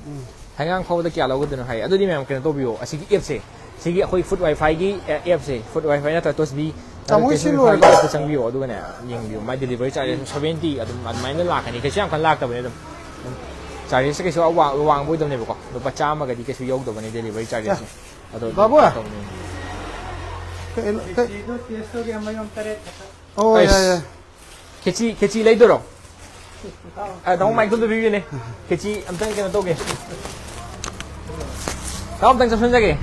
ꯎꯝ꯫ ꯍꯩꯉꯥꯡ ꯐꯥꯎꯕꯗ ꯀꯌꯥ ꯂꯧꯒꯗꯣꯏꯅꯣ ꯍꯥꯏ꯫ ꯑꯗꯨꯗꯤ ꯃꯌꯥꯝ ꯀꯩꯅꯣ ꯇꯧꯕꯤꯌꯣ, ꯑꯁꯤꯒꯤ appꯁꯦ, ꯁꯤꯒꯤ ꯑꯩꯈꯣꯏ Food Wi-Fiꯒꯤ, ꯑ, appꯁꯦ, Food Wi-Fi ꯅꯠꯇ꯭ꯔꯒ Tosbi, ꯇꯥꯃꯣ, ꯁꯤ Tosbi ꯂꯣꯏꯔꯒ꯫ Appꯇ ꯆꯪꯕꯤꯌꯣ, ꯑꯗꯨꯒꯅꯦ, ꯌꯦꯡꯕꯤꯌꯣ, ꯃꯥꯏ delivery charges seventy ꯑꯗꯨꯝ ꯑꯗꯨꯃꯥꯏꯅ ꯂꯥꯛꯀꯅꯤ, ꯀꯩꯁꯨ ꯌꯥꯝ ꯀꯟꯅ ꯂꯥꯛꯇꯕꯅꯤ ꯑꯗꯨꯝ꯫ Charges ꯀꯩꯁꯨ ꯑꯋꯥꯡ-, ꯋꯥꯡꯕ ꯑꯣꯏꯗꯕꯅꯦꯕꯀꯣ, ꯂꯨꯄꯥ ꯆꯥꯝꯃꯒꯗꯤ ꯀꯩꯁꯨ ꯌꯧꯗꯕꯅꯦ delivery chargesꯁꯦ꯫ ꯑꯗꯣ ꯑꯗꯨꯝ ꯕꯥꯕꯨ! ꯇꯧꯅꯤ꯫ ꯀꯩꯅꯣ, ꯀꯩ-, ꯈꯦꯆꯤꯗꯣ taste ꯇꯧꯒꯦ, ꯃꯌꯣꯝ ꯇꯔꯦꯠ ꯈꯛꯇ꯫ ꯑꯣ, ꯑꯩꯁ, ꯌꯥꯏ, ꯌꯥꯏ꯫ ꯈꯦꯆꯤ, ꯈꯦꯆꯤ ꯂꯩꯗꯣꯏꯔꯣ? ꯑ, ꯇꯥꯃꯣ, mic ꯑꯝꯇ ꯄꯤꯕꯤꯌꯨꯅꯦ꯫ ꯈꯦꯆꯤ ꯑꯝꯇꯪ ꯀꯩꯅꯣ ꯇꯧꯒꯦ꯫ ꯇꯥꯃꯣ, ꯑꯝꯇꯪ ꯆꯞꯁꯤꯟꯖꯒꯦ꯫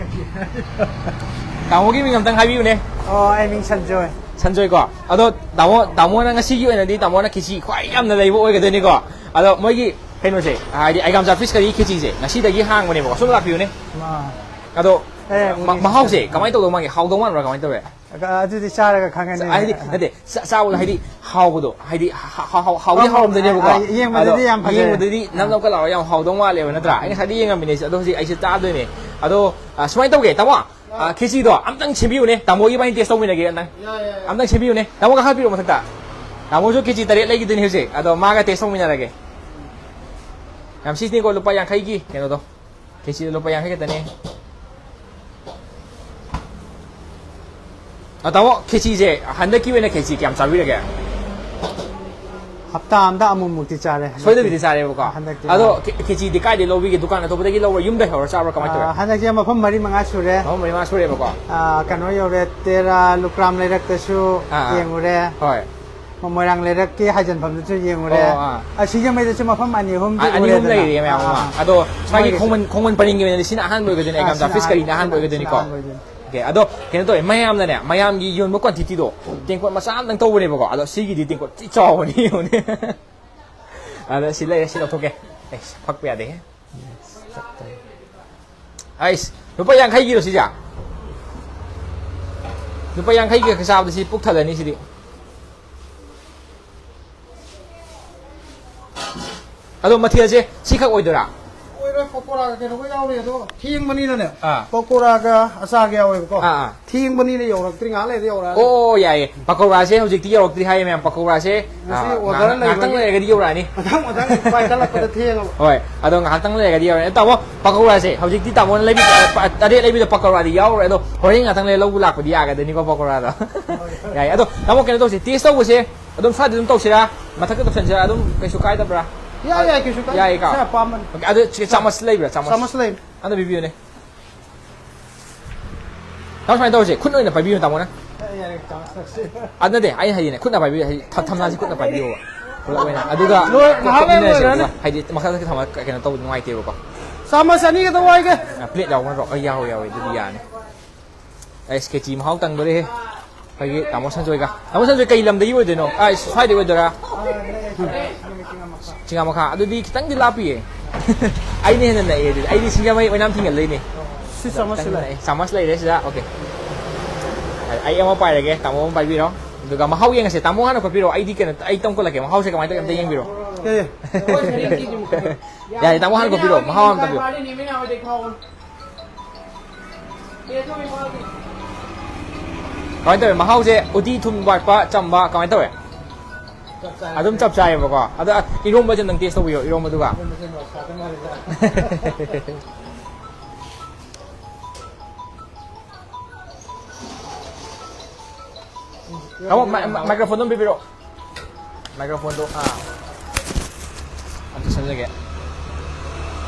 ꯇꯥꯃꯣꯒꯤ ꯃꯤꯡ ꯑꯝꯇꯪ ꯍꯥꯏꯕꯤꯌꯨꯅꯦ꯫ ꯑꯣ, ꯑꯩ ꯃꯤꯡ ꯁꯟꯖꯣꯏ꯫ ꯁꯟꯖꯣꯏ ꯀꯣ? ꯑꯗꯣ ꯇꯥꯃꯣ, ꯇꯥꯃꯣꯅ ꯉꯁꯤꯒꯤ ꯑꯣꯏꯅꯗꯤ ꯇꯥꯃꯣꯅ ꯈꯦꯆꯤ ꯈ꯭ꯋꯥꯏ ꯌꯥꯝꯅ ꯂꯩꯕ ꯑꯣꯏꯒꯗꯣꯏꯅꯤꯀꯣ꯫ ꯑꯗꯣ ꯃꯣꯏꯒꯤ ꯀꯩꯅꯣꯁꯦ, ꯍꯥꯏꯗꯤ ꯑꯩꯒꯥꯝꯆꯥ Fish Curry ꯈꯦꯆꯤꯁꯦ ꯉꯁꯤꯗꯒꯤ ꯍꯥꯡꯕꯅꯦꯕꯀꯣ꯫ ꯁꯣꯝ ꯂꯥꯛꯄꯤꯌꯨꯅꯦ꯫ ꯑꯥ꯫ ꯑꯗꯣ ꯑꯦ, ꯃ-, ꯎꯅꯤꯡꯉꯤ꯫ ꯃꯍꯥꯎꯁꯦ ꯀꯃꯥꯏꯅ ꯇꯧꯗꯧ ꯃꯥꯟꯒꯦ? ꯍꯥꯎꯗꯧ ꯃꯥꯟꯕ꯭ꯔꯥ? ꯀꯃꯥꯏꯅ ꯇꯧꯋꯦ? ꯑꯗꯨꯗꯤ ꯆꯥꯔꯒ ꯈꯪꯉꯅꯤ꯫ ꯍꯥꯏꯗꯤ, ꯅꯠꯇꯦ, ꯆꯥ-, ꯆꯥꯕꯗꯣ, ꯍꯥꯏꯗꯤ, ꯍꯥꯎꯕꯗꯣ, ꯍꯥꯏꯗꯤ, ꯍꯥ-, ꯍꯥ-, ꯍꯥꯎ-, ꯍꯥꯎꯗꯤ ꯑ, ꯍꯥꯎꯔꯝꯗꯣꯏꯅꯦꯕꯀꯣ꯫ ꯑ, ꯌꯦꯡꯕꯗꯗꯤ ꯑꯗꯣ ꯌꯥꯝ ꯐꯖꯩ꯫ ꯌꯦꯡꯕꯗꯗꯤ ꯅꯞ ꯅꯞꯀ ꯂꯥꯎꯔ ꯌꯥꯝ ꯍꯥꯎꯗꯧ ꯃꯥꯜꯂꯦꯕ, ꯅꯠꯇ꯭ꯔꯥ? ꯑꯩ ꯉꯁꯥꯏꯗꯤ ꯌꯦꯡꯉꯝꯃꯤꯅꯦ ꯑꯩꯁꯦ, ꯑꯗꯣ ꯍꯧꯖꯤꯛ ꯑꯩꯁꯦ ꯆꯥꯗꯣꯏꯅꯦ꯫ ꯑꯗꯣ, ꯑ, ꯁꯨꯃꯥꯏꯅ ꯇꯧꯒꯦ, ꯇꯥꯃꯣ, ꯑ, ꯈꯦꯆꯤꯗꯣ ꯑꯝꯇꯪ ꯁꯦꯝꯕꯤꯌꯨꯅꯦ, ꯇꯥꯃꯣ ꯏꯕꯥꯅꯤ ꯇꯦꯁ ꯇꯧꯃꯤꯟꯅꯒꯦ ꯑꯝꯇꯪ꯫ ꯌꯥꯏ, ꯌꯥꯏ, ꯌꯥꯏ꯫ ꯑꯝꯇꯪ ꯁꯦꯝꯕꯤꯌꯨꯅꯦ, ꯇꯥꯃꯣ, ꯀꯥꯈꯠꯄꯤꯔꯛꯑꯣ ꯃꯊꯛꯇ꯫ ꯇꯥꯃꯣꯁꯨ ꯈꯦꯆꯤ ꯇꯔꯦꯠ ꯂꯩꯈꯤꯗꯣꯏꯅꯦ ꯍꯧꯖꯤꯛ, ꯑꯗꯣ ꯃꯥꯒ ꯇꯦꯁ ꯇꯧꯃꯤꯟꯅꯔꯒꯦ꯫ ꯌꯥꯝ ꯁꯤꯁꯤꯅꯤꯀꯣ, ꯂꯨꯄꯥ ꯌꯥꯡꯈꯩꯒꯤ ꯀꯩꯅꯣꯗꯣ꯫ ꯈꯦꯆꯤꯗ ꯂꯨꯄꯥ ꯌꯥꯡꯈꯩ ꯈꯛꯇꯅꯦ꯫ ꯑ, ꯇꯥꯃꯣ, ꯈꯦꯆꯤꯁꯦ, ꯍꯟꯗꯛꯀꯤ ꯑꯣꯏꯅ ꯈꯦꯆꯤ ꯀꯌꯥꯝ ꯆꯥꯕꯤꯔꯒꯦ? ꯍꯞꯇꯥ ꯑꯃꯗ ꯑꯃꯨꯛꯃꯨꯛꯇꯤ ꯆꯥꯔꯦ ꯍꯟꯗꯛꯇꯤ꯫ ꯁꯣꯏꯗꯕꯤꯗꯤ ꯆꯥꯔꯦꯕꯀꯣ꯫ ꯍꯟꯗꯛꯇꯤ, ꯑꯗꯣ, ꯑꯥ꯫ ꯈꯦ-, ꯈꯦꯆꯤꯗꯤ ꯀꯥꯏꯗꯩ ꯂꯧꯕꯤꯒꯦ? ꯗꯨꯀꯥꯟ ꯑꯇꯣꯞꯄꯗꯒꯤ ꯂꯧꯕ꯭ꯔꯥ? ꯌꯨꯝꯗꯩ ꯍꯧꯔ ꯆꯥꯕ꯭ꯔꯥ? ꯀꯃꯥꯏꯅ ꯇꯧꯋꯦ? ꯑꯥ, ꯍꯟꯗꯛꯁꯦ ꯃꯐꯝ ꯃꯔꯤ ꯃꯉꯥ ꯁꯨꯔꯦ꯫ ꯃꯐꯝ ꯃꯔꯤ ꯃꯉꯥ ꯁꯨꯔꯦꯕꯀꯣ꯫ ꯑꯥ, ꯀꯩꯅꯣ ꯌꯧꯔꯦ, ꯇꯦꯔꯥ, ꯂꯨꯀ꯭ꯔꯥꯝ ꯂꯩꯔꯛꯇꯁꯨ ꯑꯥ, ꯑꯥ꯫ ꯌꯦꯡꯉꯨꯔꯦ꯫ ꯍꯣꯏ꯫ ꯃꯣꯏꯔꯥꯡ ꯂꯩꯔꯛꯀꯤ ꯍꯥꯏꯖꯟꯐꯝꯗꯨꯁꯨ ꯌꯦꯡꯉꯨꯔꯦ꯫ ꯑꯣ, ꯑꯥ꯫ ꯑꯁꯤꯒꯤ ꯃꯩꯗꯁꯨ ꯃꯐꯝ ꯑꯅꯤ ꯑꯍꯨꯝꯗꯤ ꯑ-, ꯑꯅꯤ ꯑꯍꯨꯝ ꯎꯔꯦꯗꯅ꯫ ꯂꯩꯔꯦ ꯃꯌꯥꯝ ꯑꯥ, ꯑꯃ꯫ ꯑꯥ꯫ ꯑꯗꯣ ꯁ꯭ꯋꯥꯏꯒꯤ ꯃꯣꯏꯒꯤꯁꯨ꯫ ꯈꯣꯡꯃꯟ, ꯈꯣꯡꯃꯟ ꯄꯔꯤꯡꯒꯤ ꯑꯣꯏꯅꯗꯤ ꯁꯤꯅ ꯑꯍꯥꯟꯕ ꯑꯣꯏꯒꯗꯣꯏꯅꯦ, ꯑꯥ, ꯑꯦꯛꯖꯥꯝ ꯁꯤꯅ ꯆꯥꯐꯤꯁ ꯑꯍꯥꯟꯕ ꯀꯔꯤꯅ ꯑꯍꯥꯟꯕ ꯑꯣꯏꯒꯗꯣꯏꯅꯤ, ꯁꯤꯅ ꯑꯣꯏꯒꯗꯣꯏꯅꯤꯀꯣ? ꯑꯍꯥꯟꯕ ꯑꯣꯏꯗꯣꯏꯅꯤ꯫ ꯑꯣꯀꯦ, ꯑꯗꯣ ꯀꯩꯅꯣ ꯇꯧꯋꯦ, ꯃꯌꯥꯝꯅꯅꯦ, ꯃꯌꯥꯝꯒꯤ ꯌꯣꯟꯕ ꯀ꯭ꯋꯥꯟꯇꯤꯇꯤꯗꯣ ꯇꯦꯡꯀꯣꯠ ꯃꯆꯥ ꯑꯝꯇꯪ ꯇꯧꯕꯅꯦꯕꯀꯣ, ꯑꯗꯣ ꯁꯤꯒꯤꯗꯤ ꯇꯦꯡꯀꯣꯠ ꯊꯤ ꯆꯥꯎꯕꯅꯤ, ꯌꯦꯡꯉꯨꯅꯦ꯫ ꯑꯗ ꯁꯤ ꯂꯩꯔꯦ, ꯁꯤ ꯂꯧꯊꯣꯛꯀꯦ꯫ ꯑꯩꯁ, ꯐꯛꯄ ꯌꯥꯗꯦꯍꯦ꯫ ꯑꯩꯁ, ꯂꯨꯄꯥ ꯌꯥꯡꯈꯩꯒꯤꯔꯣ ꯁꯤꯁꯦ? ꯂꯨꯄꯥ ꯌꯥꯡꯈꯩꯒꯤ ꯈꯛ ꯆꯥꯕꯗ ꯁꯤ ꯄꯨꯛ ꯊꯜꯂꯅꯤ ꯁꯤꯗꯤ꯫ ꯑꯗꯣ ꯃꯊꯦꯜꯁꯦ ꯁꯤꯈꯛ ꯑꯣꯏꯗꯣꯏꯔꯥ? ꯑꯣꯏꯔꯣꯏ, ꯄꯀꯣꯔꯥꯒ ꯀꯩꯅꯣꯒ ꯌꯥꯎꯔꯤ ꯑꯗꯣ, ꯊꯦꯡꯕꯅꯤꯅꯅꯦ꯫ ꯑꯥ꯫ ꯄꯀꯣꯔꯥꯒ ꯑꯆꯥꯔꯒ ꯌꯥꯎꯋꯦꯕꯀꯣ꯫ ꯑꯥ, ꯑꯥ꯫ ꯊꯦꯡꯕꯅꯤꯅ ꯌꯧꯔꯛꯇ꯭ꯔꯤ, ꯉꯥꯏꯍꯥꯛ ꯂꯩꯔꯗꯤ ꯌꯧꯔꯛꯑꯅꯤ꯫ ꯑꯣ, ꯌꯥꯏꯌꯦ꯫ ꯄꯀꯧꯔꯥꯁꯦ ꯍꯧꯖꯤꯛꯇꯤ ꯌꯧꯔꯛꯇ꯭ꯔꯤ ꯍꯥꯏꯌꯦ, ꯃꯌꯥꯝ꯫ ꯄꯀꯧꯔꯥꯁꯦ, ꯉꯁꯤ ꯑꯥ, order ꯉꯥꯏꯍꯥꯛ, ꯉꯥꯏꯍꯥꯛꯇꯪ ꯂꯩꯕꯒꯤ ꯂꯩꯔꯒꯗꯤ ꯌꯧꯔꯛꯑꯅꯤ꯫ ꯃꯊꯪ, ꯃꯊꯪ ꯄꯥꯏꯈꯠꯂꯛꯄꯗ ꯊꯦꯡꯉꯕ꯫ ꯍꯣꯏ, ꯑꯗꯣ ꯉꯥꯏꯍꯥꯛꯇꯪ ꯂꯩꯔꯒꯗꯤ ꯌꯧꯔꯛꯑꯅꯤ꯫ ꯇꯥꯃꯣ, ꯄꯀꯧꯔꯥꯁꯦ ꯍꯧꯖꯤꯛꯇꯤ ꯇꯥꯃꯣꯅ ꯂꯩꯕꯤ-, ꯑ, ꯄ-, ꯇꯔꯦꯠ ꯂꯩꯕꯤꯗꯣ ꯄꯀꯧꯔꯥꯗꯤ ꯌꯥꯎꯔꯣꯏ, ꯑꯗꯣ ꯍꯣꯔꯦꯟ ꯉꯥꯛꯇꯪ ꯂꯩꯔ ꯂꯧꯕ ꯂꯥꯛꯄꯗꯤ ꯌꯥꯒꯗꯣꯏꯅꯤꯀꯣ ꯄꯀꯧꯔꯥꯗꯣ? ꯍꯣꯏ, ꯍꯣꯏ꯫ ꯌꯥꯏ꯫ ꯑꯗꯣ ꯇꯥꯃꯣ, ꯀꯩꯅꯣ ꯇꯧꯁꯦ, taste ꯇꯧꯕꯁꯦ ꯑꯗꯨꯝ ꯁ꯭ꯋꯥꯏꯗ ꯑꯗꯨꯝ ꯇꯧꯁꯤꯔꯥ? ꯃꯊꯛꯇ ꯇꯧꯁꯟꯁꯤꯔꯥ? ꯑꯗꯨꯝ ꯀꯩꯁꯨ ꯀꯥꯏꯗꯕ꯭ꯔꯥ? ꯌꯥꯏ, ꯌꯥꯏ, ꯀꯩꯁꯨ ꯀꯥꯏꯗꯦ꯫ ꯌꯥꯏꯀꯣ? ꯏꯁꯥ ꯑꯄꯥꯝꯕꯅꯤ꯫ ꯑꯣꯀꯦ, ꯑꯗꯨ ꯆꯥꯃꯁ ꯂꯩꯕ꯭ꯔꯥ? ꯆꯥꯃꯁ? ꯆꯥꯃꯁ ꯂꯩ꯫ ꯑꯝꯇ ꯄꯤꯕꯤꯌꯨꯅꯦ꯫ ꯇꯥꯃꯣ, ꯁꯨꯃꯥꯏꯅ ꯇꯧꯔꯁꯦ, ꯈꯨꯠ ꯑꯣꯏꯅ ꯄꯥꯏꯕꯤꯌꯨ, ꯇꯥꯃꯣꯅ꯫ ꯑꯦ, ꯌꯥꯔꯦ, ꯆꯥꯃꯁ ꯇꯧꯁꯤ꯫ ꯑꯗꯨ ꯅꯠꯇꯦ, ꯑꯩꯅ ꯍꯥꯏꯗꯤꯅꯦ, ꯈꯨꯠꯅ ꯄꯥꯏꯕꯤꯌꯨ, ꯍꯥꯏꯗꯤ ꯊ-, ꯊꯝꯅꯥꯁꯤ ꯈꯨꯠꯅ ꯄꯥꯏꯕꯤꯌꯣꯕ꯫ ꯄꯨꯂꯞ ꯑꯣꯏꯅ꯫ ꯑꯗꯨꯒ ꯂꯣꯏ-, ꯉꯥꯏꯍꯥꯛ ꯂꯩꯔ ꯈꯣꯠꯃꯤꯟꯅꯔꯁꯦ, ꯂꯣꯏꯔꯅꯤ꯫ ꯑꯗꯨꯒ ꯍꯥꯏꯗꯤ ꯃꯈꯥꯗ ꯊꯝꯃꯒ ꯀꯩꯅꯣ ꯇꯧꯕꯗꯤ ꯅꯨꯡꯉꯥꯏꯇꯦꯕꯀꯣ꯫ ꯆꯥꯃꯁ ꯑꯅꯤꯒꯗ ꯋꯥꯏꯒꯦ꯫ ꯑ, plate ꯌꯥꯎꯕ ꯅꯠꯇ꯭ꯔꯣ? ꯑ, ꯌꯥꯎꯋꯦ, ꯌꯥꯎꯋꯦ, ꯑꯗꯨꯗꯤ ꯌꯥꯅꯤ꯫ ꯑꯩꯁ, ꯈꯦꯆꯤ ꯃꯍꯥꯎ ꯇꯪꯗꯣꯔꯦꯍꯦ꯫ ꯑꯩꯈꯣꯏꯒꯤ ꯇꯥꯃꯣ ꯁꯟꯖꯣꯏꯒ꯫ ꯇꯥꯃꯣ ꯁꯟꯖꯣꯏ ꯀꯩ ꯂꯝꯗꯒꯤ ꯑꯣꯏꯗꯣꯏꯅꯣ? ꯑꯥ, ꯁ꯭ꯋꯥꯏꯗꯒꯤ ꯑꯣꯏꯗꯣꯏꯔꯥ? ꯆꯤꯡꯉꯥ ꯃꯈꯥ꯫ ꯑꯗꯨꯗꯤ ꯈꯤꯇꯪꯗꯤ ꯂꯥꯞꯄꯤꯌꯦ꯫ ꯑꯩꯅ ꯍꯦꯟꯅ ꯅꯛꯑꯦ ꯑꯗꯨꯗꯤ꯫ ꯑꯩꯗꯤ ꯁꯤꯡꯖꯃꯩ ꯑꯣꯏꯅꯥꯝ ꯊꯤꯡꯒꯜ ꯂꯩꯅꯦ꯫ ꯁꯤ ꯆꯥꯃꯁ ꯈꯤꯇꯪꯗꯤ ꯂꯩ꯫ ꯅꯛꯑꯦ꯫ ꯆꯥꯃꯁ ꯂꯩꯔꯦ ꯁꯤꯗ꯫ ꯑꯣꯀꯦ꯫ ꯑꯩ ꯑꯃ ꯄꯥꯏꯔꯒꯦ, ꯇꯥꯃꯣ ꯑꯃ ꯄꯥꯏꯕꯤꯔꯣ꯫ ꯑꯗꯨꯒ ꯃꯍꯥꯎ ꯌꯦꯡꯉꯁꯦ꯫ ꯇꯥꯃꯣ ꯍꯥꯟꯅ ꯈꯣꯠꯄꯤꯔꯣ, ꯑꯩꯗꯤ ꯀꯩꯅꯣ, ꯑꯩ ꯇꯝ ꯈꯣꯠꯂꯛꯀꯦ꯫ ꯃꯍꯥꯎꯁꯦ ꯀꯃꯥꯏꯅ ꯇꯧꯒꯦ ꯑꯝꯇ ꯌꯦꯡꯕꯤꯔꯣ꯫ ꯀꯩ? ꯌꯥꯔꯦ, ꯇꯥꯃꯣ ꯍꯥꯟꯅ ꯈꯣꯠꯄꯤꯔꯣ, ꯃꯍꯥꯎ ꯑꯝꯇ ꯇꯝꯕꯤꯌꯨ꯫ ꯀꯃꯥꯏꯅ ꯇꯧꯋꯦ ꯃꯍꯥꯎꯁꯦ? ꯎꯇꯤ ꯊꯨꯝ ꯋꯥꯠꯄ, ꯆꯝꯕ, ꯀꯃꯥꯏꯅ ꯇꯧꯋꯦ? ꯑꯗꯨꯝ ꯆꯞ ꯆꯥꯏꯌꯦꯕꯀꯣ꯫ ꯑꯗꯣ ꯏꯔꯣꯝꯕꯁꯦ ꯅꯪ ꯇꯦꯁ ꯇꯧꯕꯤꯌꯣ, ꯏꯔꯣꯝꯕꯗꯨꯒ꯫ ꯇꯥꯃꯣ, ꯃꯥꯏ-, ꯃꯥꯏ-, ꯃꯥꯏꯀ꯭ꯔꯣꯐꯣꯟꯗꯣ ꯑꯝ ꯄꯤꯕꯤꯔꯛꯑꯣ꯫ ꯃꯥꯏꯀ꯭ꯔꯣꯐꯣꯟꯗꯣ, ꯑꯥ, ꯑꯝꯇ ꯁꯦꯝꯖꯒꯦ꯫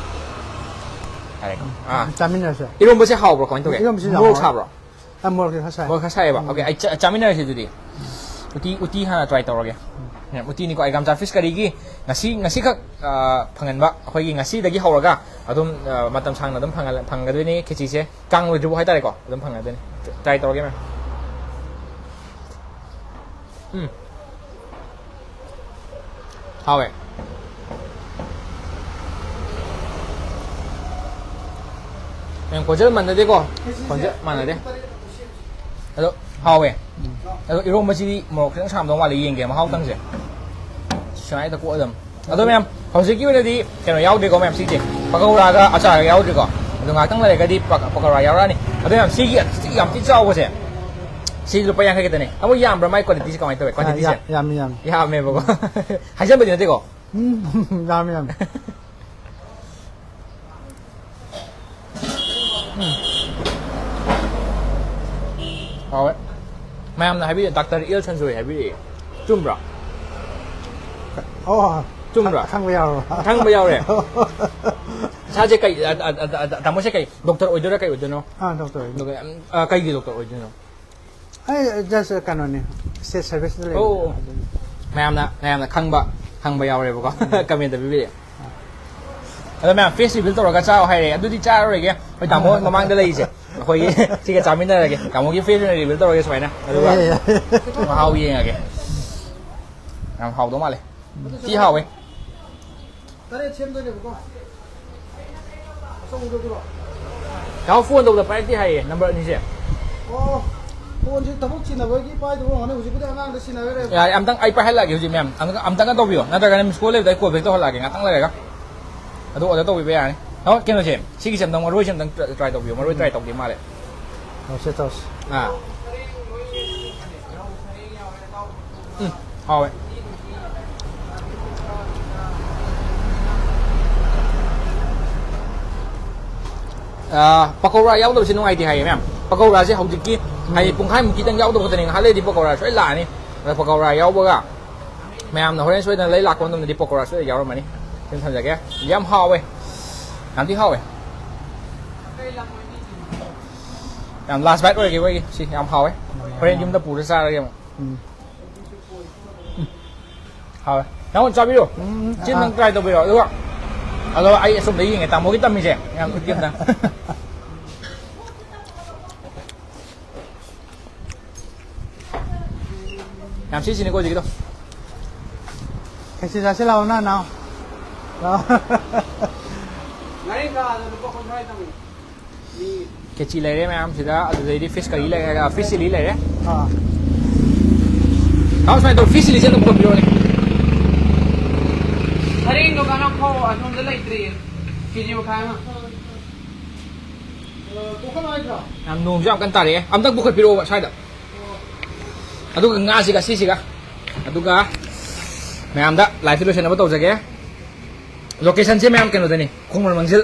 ꯌꯥꯔꯦꯀꯣ꯫ ꯑꯥ꯫ ꯆꯥꯃꯤꯟꯅꯔꯁꯦ꯫ ꯏꯔꯣꯝꯕꯁꯦ ꯍꯥꯎꯕ꯭ꯔꯣ? ꯀꯃꯥꯏꯅ ꯇꯧꯒꯦ? ꯏꯔꯣꯝꯕꯁꯦ ꯌꯥꯝ ꯃꯣꯔꯣꯛ ꯍꯥꯎꯋꯦ꯫ ꯁꯥꯕ꯭ꯔꯣ? ꯑꯥ, ꯃꯣꯔꯣꯛꯁꯦ ꯈꯔ ꯁꯥꯏ꯫ ꯃꯣꯔꯣꯛ ꯈꯔ ꯁꯥꯏꯌꯦꯕ? ꯎꯝ꯫ ꯑꯣꯀꯦ, ꯑꯩ ꯆꯥ-, ꯆꯥꯃꯤꯟꯅꯔꯁꯦ ꯑꯗꯨꯗꯤ꯫ ꯎꯇꯤ, ꯎꯇꯤ ꯍꯥꯟꯅ ꯇ꯭ꯔꯥꯏ ꯇꯧꯔꯒꯦ꯫ ꯎꯝ꯫ ꯎꯝ, ꯎꯇꯤꯅꯤꯀꯣ, ꯑꯦꯒꯥꯝꯆꯥ ꯐꯤꯁ ꯀꯔꯤꯒꯤ ꯉꯁꯤ, ꯉꯁꯤꯈꯛ, ꯑꯥ, ꯐꯪꯍꯟꯕ꯫ ꯑꯩꯈꯣꯏꯒꯤ ꯉꯁꯤꯗꯒꯤ ꯍꯧꯔꯒ ꯑꯗꯨꯝ, ꯑꯥ, ꯃꯇꯝ ꯁꯥꯡꯅ ꯑꯗꯨꯝ ꯐꯪꯍꯜ-, ꯐꯪꯒꯗꯣꯏꯅꯤ ꯈꯦꯆꯤꯁꯦ꯫ ꯀꯥꯡ ꯂꯣꯏꯗ꯭ꯔꯤꯕꯨ ꯍꯥꯏꯇꯥꯔꯦꯀꯣ, ꯑꯗꯨꯝ ꯐꯪꯒꯗꯣꯏꯅꯤ꯫ ꯇ꯭ꯔꯥꯏ ꯇꯧꯔꯒꯦ, ꯃꯦꯝ꯫ ꯎꯝ꯫ ꯍꯥꯎꯋꯦ꯫ ꯃꯦꯝ, ꯈꯣꯟꯖꯦꯜ ꯃꯥꯟꯅꯗꯦꯀꯣ? ꯈꯣꯟꯖꯦꯜ ꯃꯥꯟꯅꯗꯦ꯫ ꯑꯗꯣ ꯍꯥꯎꯋꯦ꯫ ꯑꯗꯣ ꯏꯔꯣꯝꯕꯁꯤꯗꯤ ꯃꯣꯔꯣꯛ ꯈꯤꯇꯪ ꯁꯥꯔꯝꯗꯧ ꯃꯥꯜꯂꯦ, ꯌꯦꯡꯒꯦ ꯃꯍꯥꯎ ꯇꯪꯁꯦ꯫ ꯁꯨꯃꯥꯏꯅ ꯀꯣꯛꯑꯗꯝ꯫ ꯑꯗꯣ ꯃꯌꯥꯝ, ꯍꯧꯖꯤꯛꯀꯤ ꯑꯣꯏꯅꯗꯤ ꯀꯩꯅꯣ ꯌꯥꯎꯗ꯭ꯔꯤꯀꯣ ꯃꯌꯥꯝ, ꯁꯤꯁꯦ ꯄꯀꯧꯔꯥꯒ ꯑꯆꯥꯔꯒ ꯌꯥꯎꯗ꯭ꯔꯤꯀꯣ꯫ ꯑꯗꯣ ꯉꯥꯏꯍꯥꯛꯇꯪ ꯂꯩꯔꯒꯗꯤ ꯄ-, ꯄꯀꯧꯔꯥ ꯌꯥꯎꯔꯛꯑꯅꯤ꯫ ꯑꯗꯣ ꯃꯌꯥꯝ, ꯁꯤꯒꯤ ꯌꯥꯝ ꯊꯤ ꯆꯥꯎꯕꯁꯦ, ꯁꯤ ꯂꯨꯄꯥ ꯌꯥꯡꯈꯩ ꯈꯛꯇꯅꯦ꯫ ꯑꯃꯨꯛ ꯌꯥꯝꯕ꯭ꯔꯥ ꯃꯥꯏ ꯀ꯭ꯋꯥꯂꯤꯇꯤꯁꯦ, ꯀꯃꯥꯏꯅ ꯇꯧꯋꯦ? ꯀ꯭ꯋꯥꯟꯇꯤꯇꯤꯁꯦ? ꯌꯥ-, ꯌꯥꯝꯃꯤ, ꯌꯥꯝꯃꯤ꯫ ꯌꯥꯝꯃꯦꯕꯀꯣ꯫ ꯍꯥꯏꯖꯟꯕꯗꯤ ꯅꯠꯇꯦꯀꯣ? ꯎꯝ, ꯌꯥꯝꯃꯤ, ꯌꯥꯝꯃꯤ꯫ ꯎꯝ꯫ ꯍꯥꯎꯋꯦ꯫ ꯃꯌꯥꯝꯅ ꯍꯥꯏꯕꯤꯔꯦ, ꯗꯥꯛꯇꯔ ꯑꯦꯜ ꯁꯟꯖꯣꯏ ꯍꯥꯏꯕꯤꯔꯛꯑꯦ꯫ ꯆꯨꯝꯕ꯭ꯔꯣ? ꯑꯣ, ꯆꯨꯝꯕ꯭ꯔꯣ? ꯈꯪꯕ ꯌꯥꯎꯔꯕ? ꯈꯪꯕ ꯌꯥꯎꯔꯦ꯫ ꯏꯁꯥꯁꯦ ꯀꯩ, ꯑ, ꯑ, ꯑ, ꯑ, ꯇꯥꯃꯣꯁꯦ ꯀꯩ, ꯗꯣꯛꯇꯔ ꯑꯣꯏꯗꯣꯏꯔꯥ ꯀꯩ ꯑꯣꯏꯗꯣꯏꯅꯣ? ꯑꯥ, ꯗꯣꯛꯇꯔ ꯑꯣꯏꯗꯣꯏꯅꯤ꯫ ꯑꯗꯨꯒ, ꯎꯝ, ꯑ, ꯀꯩꯒꯤ ꯗꯣꯛꯇꯔ ꯑꯣꯏꯗꯣꯏꯅꯣ? ꯑꯩ just ꯀꯩꯅꯣꯅꯤ, state service ꯇ ꯂꯩꯕꯅꯦ꯫ ꯑꯣ, ꯑꯣ꯫ ꯑꯗꯨꯅꯤ꯫ ꯃꯌꯥꯝꯅ, ꯃꯌꯥꯝꯅ ꯈꯪꯕ, ꯈꯪꯕ ꯌꯥꯎꯔꯦꯕꯀꯣ꯫ ꯎꯝ꯫ Comment ꯇ ꯄꯤꯕꯤꯔꯛꯑꯦ꯫ ꯑꯗꯣ ꯃꯌꯥꯝ, face reveal ꯇꯧꯔꯒ ꯆꯥꯎ ꯍꯥꯏꯔꯦ, ꯑꯗꯨꯗꯤ ꯆꯥꯔꯔꯣꯏꯒꯦ꯫ ꯑꯩꯈꯣꯏ ꯇꯥꯃꯣ ꯃꯃꯥꯡꯗ ꯂꯩꯔꯤꯁꯦ, ꯑꯩꯈꯣꯏꯒꯤ ꯁꯤꯒ ꯆꯥꯃꯤꯟꯅꯔꯒꯦ꯫ ꯇꯥꯃꯣꯒꯤ face ꯑꯣꯏꯅ reveal ꯇꯧꯔꯒꯦ ꯁꯨꯃꯥꯏꯅ꯫ ꯑꯗꯨꯒ ꯌꯥꯏ, ꯌꯥꯏ, ꯌꯥꯏ꯫ ꯃꯍꯥꯎ ꯌꯦꯡꯉꯒꯦ꯫ ꯌꯥꯝ ꯍꯥꯎꯗꯧ ꯃꯥꯜꯂꯦ꯫ ꯊꯤ ꯍꯥꯎꯋꯦ꯫ ꯇꯔꯦꯠ ꯁꯦꯝꯗꯣꯏꯅꯦꯕꯀꯣ꯫ ꯑꯆꯧꯕꯗꯨꯔꯣ? ꯅꯥꯎ phone ꯇꯧꯕꯗ ꯄꯥꯏꯔꯛꯇꯦ ꯍꯥꯏꯌꯦ, number ꯑꯅꯤꯁꯦ꯫ ꯑꯣ꯫ ꯐꯣꯟꯁꯦ ꯊꯕꯛ ꯆꯤꯟꯅꯕꯒꯤ ꯄꯥꯏꯗꯕ ꯑꯣꯏꯔꯝꯒꯅꯤ, ꯍꯧꯖꯤꯛꯄꯨꯗꯤ ꯑꯉꯥꯡꯗ ꯁꯤꯟꯅꯈ꯭ꯔꯦ꯫ ꯌꯥꯔꯦ, ꯑꯝꯇꯪ ꯑꯩ ꯄꯥꯏꯍꯜꯂꯛꯑꯒꯦ ꯍꯧꯖꯤꯛ, ꯃꯌꯥꯝ ꯑꯝꯇꯪ, ꯑꯝꯇꯪꯒ ꯇꯧꯕꯤꯌꯣ, ꯅꯠꯇ꯭ꯔꯒꯅ ꯃꯤꯁ ꯀꯣꯜ ꯂꯩꯕꯗ ꯑꯩ ꯀꯣꯜ ꯕꯦꯛ ꯇꯧꯍꯜꯂꯛꯑꯒꯦ ꯉꯥꯛꯇꯪ ꯂꯩꯔꯒ꯫ ꯑꯗꯨ ꯑꯣꯔꯗꯔ ꯇꯧꯕꯤꯕ ꯌꯥꯔꯅꯤ꯫ ꯅꯪ ꯀꯩꯅꯣꯁꯦ, ꯁꯤꯒꯤꯁꯦ ꯑꯝꯇꯪ, ꯃꯔꯣꯏꯁꯦ ꯑꯝꯇꯪ try ꯇꯧꯕꯤꯌꯣ, ꯃꯔꯣꯏ try ꯇꯧꯗꯦ ꯃꯥꯜꯂꯦ꯫ ꯇꯧꯁꯦ, ꯇꯧꯁꯦ꯫ ꯑꯥ꯫ ꯎꯝ, ꯍꯥꯎꯋꯦ꯫ ꯑꯥ, ꯄꯀꯧꯔꯥ ꯌꯥꯎꯗꯕꯁꯦ ꯅꯨꯡꯉꯥꯏꯇꯦ ꯍꯥꯏꯌꯦ ꯃꯌꯥꯝ꯫ ꯄꯀꯧꯔꯥꯁꯦ ꯍꯧꯖꯤꯛꯀꯤ, ꯍꯥꯏꯗꯤ, ꯄꯨꯡꯈꯥꯏꯃꯨꯛ ꯈꯤꯇꯪ ꯌꯥꯎꯗꯕ ꯈꯛꯇꯅꯦ, ꯉꯥꯏꯍꯥꯛ ꯂꯩꯔꯗꯤ ꯄꯀꯧꯔꯥ ꯁꯣꯏ ꯂꯥꯛꯑꯅꯤ꯫ ꯑꯗ ꯄꯀꯧꯔꯥ ꯌꯥꯎꯕꯒ ꯃꯌꯥꯝꯅ ꯍꯣꯔꯦꯟ ꯁꯣꯏꯗꯅ ꯂꯩ ꯂꯥꯛꯄ ꯃꯇꯝꯗꯗꯤ ꯄꯀꯧꯔꯥ ꯁꯣꯏꯗꯅ ꯌꯥꯎꯔꯝꯃꯅꯤ꯫ ꯁꯤꯃ ꯊꯝꯖꯒꯦ꯫ ꯌꯥꯝ ꯍꯥꯎꯋꯦ, ꯌꯥꯝꯗꯤ ꯍꯥꯎꯋꯦ꯫ ꯌꯥꯝ last bite ꯑꯣꯏꯔꯒꯦ ꯑꯩꯈꯣꯏꯒꯤ꯫ ꯁꯤ ꯌꯥꯝ ꯍꯥꯎꯋꯦ꯫ ꯍꯣꯔꯦꯟ ꯌꯨꯝꯗ ꯄꯨꯔ ꯆꯥꯔꯒꯦ ꯑꯃꯨꯛ꯫ ꯎꯝ꯫ ꯍꯥꯎꯋꯦ꯫ ꯅꯪꯉꯣꯟꯗ ꯆꯥꯕꯤꯔꯣ꯫ ꯎꯝ, ꯆꯤꯟ ꯑꯥ꯫ ꯅꯪ try ꯇꯧꯕꯤꯔꯣ꯫ ꯑꯗꯨꯒ ꯑꯗꯣ ꯑꯩ ꯑꯁꯣꯝꯗ ꯌꯦꯡꯉꯦ꯫ ꯇꯥꯃꯣꯒꯤ ꯇꯝꯃꯤꯁꯦ ꯌꯥꯝ ꯎꯠꯀꯦ ꯑꯝꯇ꯫ ꯌꯥꯝ ꯁꯤꯁꯤꯅꯤꯀꯣ ꯍꯧꯖꯤꯛꯀꯤꯗꯣ꯫ ꯈꯦꯆꯤ ꯆꯥꯁꯤ ꯂꯥꯛꯑꯣ ꯅ, ꯅꯥꯎ꯫ ꯂꯥꯛꯑꯣ꯫ ꯉꯥꯔꯤ ꯉꯥꯗ ꯂꯨꯄꯥ ꯀꯨꯟꯊ꯭ꯔꯥ ꯇꯝꯃꯤ꯫ ꯈꯦꯆꯤ ꯂꯩꯔꯦ ꯃꯌꯥꯝꯁꯤꯗ, ꯑꯗꯨꯗꯩꯗꯤ fish curry ꯂꯩꯔꯦ, fish chilli ꯂꯩꯔꯦ꯫ ꯑꯥ꯫ ꯅꯥꯎ, ꯁꯨꯃꯥꯏꯅ ꯇꯧ, fish chilliꯁꯦ ꯑꯗꯨꯝ ꯄꯨꯊꯣꯛꯄꯤꯔꯣꯅꯦ꯫ ꯁꯔꯦꯡꯗꯣ ꯀꯥꯟꯅ ꯐꯧ ꯑꯁꯣꯝꯗ ꯂꯩꯇ꯭ꯔꯤ꯫ ꯀꯦꯖꯤ ꯃꯈꯥꯏ ꯑꯃ꯫ ꯑ, ꯄꯨꯈꯠꯂꯣ ꯍꯥꯏꯗ꯭ꯔꯣ? ꯌꯥꯝ ꯅꯣꯡꯁꯨ ꯌꯥꯝ ꯀꯟꯅ ꯇꯥꯔꯛꯑꯦ꯫ ꯑꯝꯇꯪ ꯄꯨꯈꯠꯄꯤꯔꯛꯑꯣꯕ ꯁ꯭ꯋꯥꯏꯗ꯫ ꯑꯗꯨꯒ ꯉꯥꯁꯤꯒ ꯁꯤꯁꯤꯒ꯫ ꯑꯗꯨꯒ ꯃꯌꯥꯝꯗ liveꯁꯦ ꯂꯣꯏꯁꯟꯅꯕ ꯇꯧꯖꯒꯦ꯫ Locationꯁꯦ ꯃꯌꯥꯝ ꯀꯩꯅꯣꯗꯅꯤ, ꯈꯣꯡꯕꯥꯟ ꯃꯥꯡꯖꯤꯜ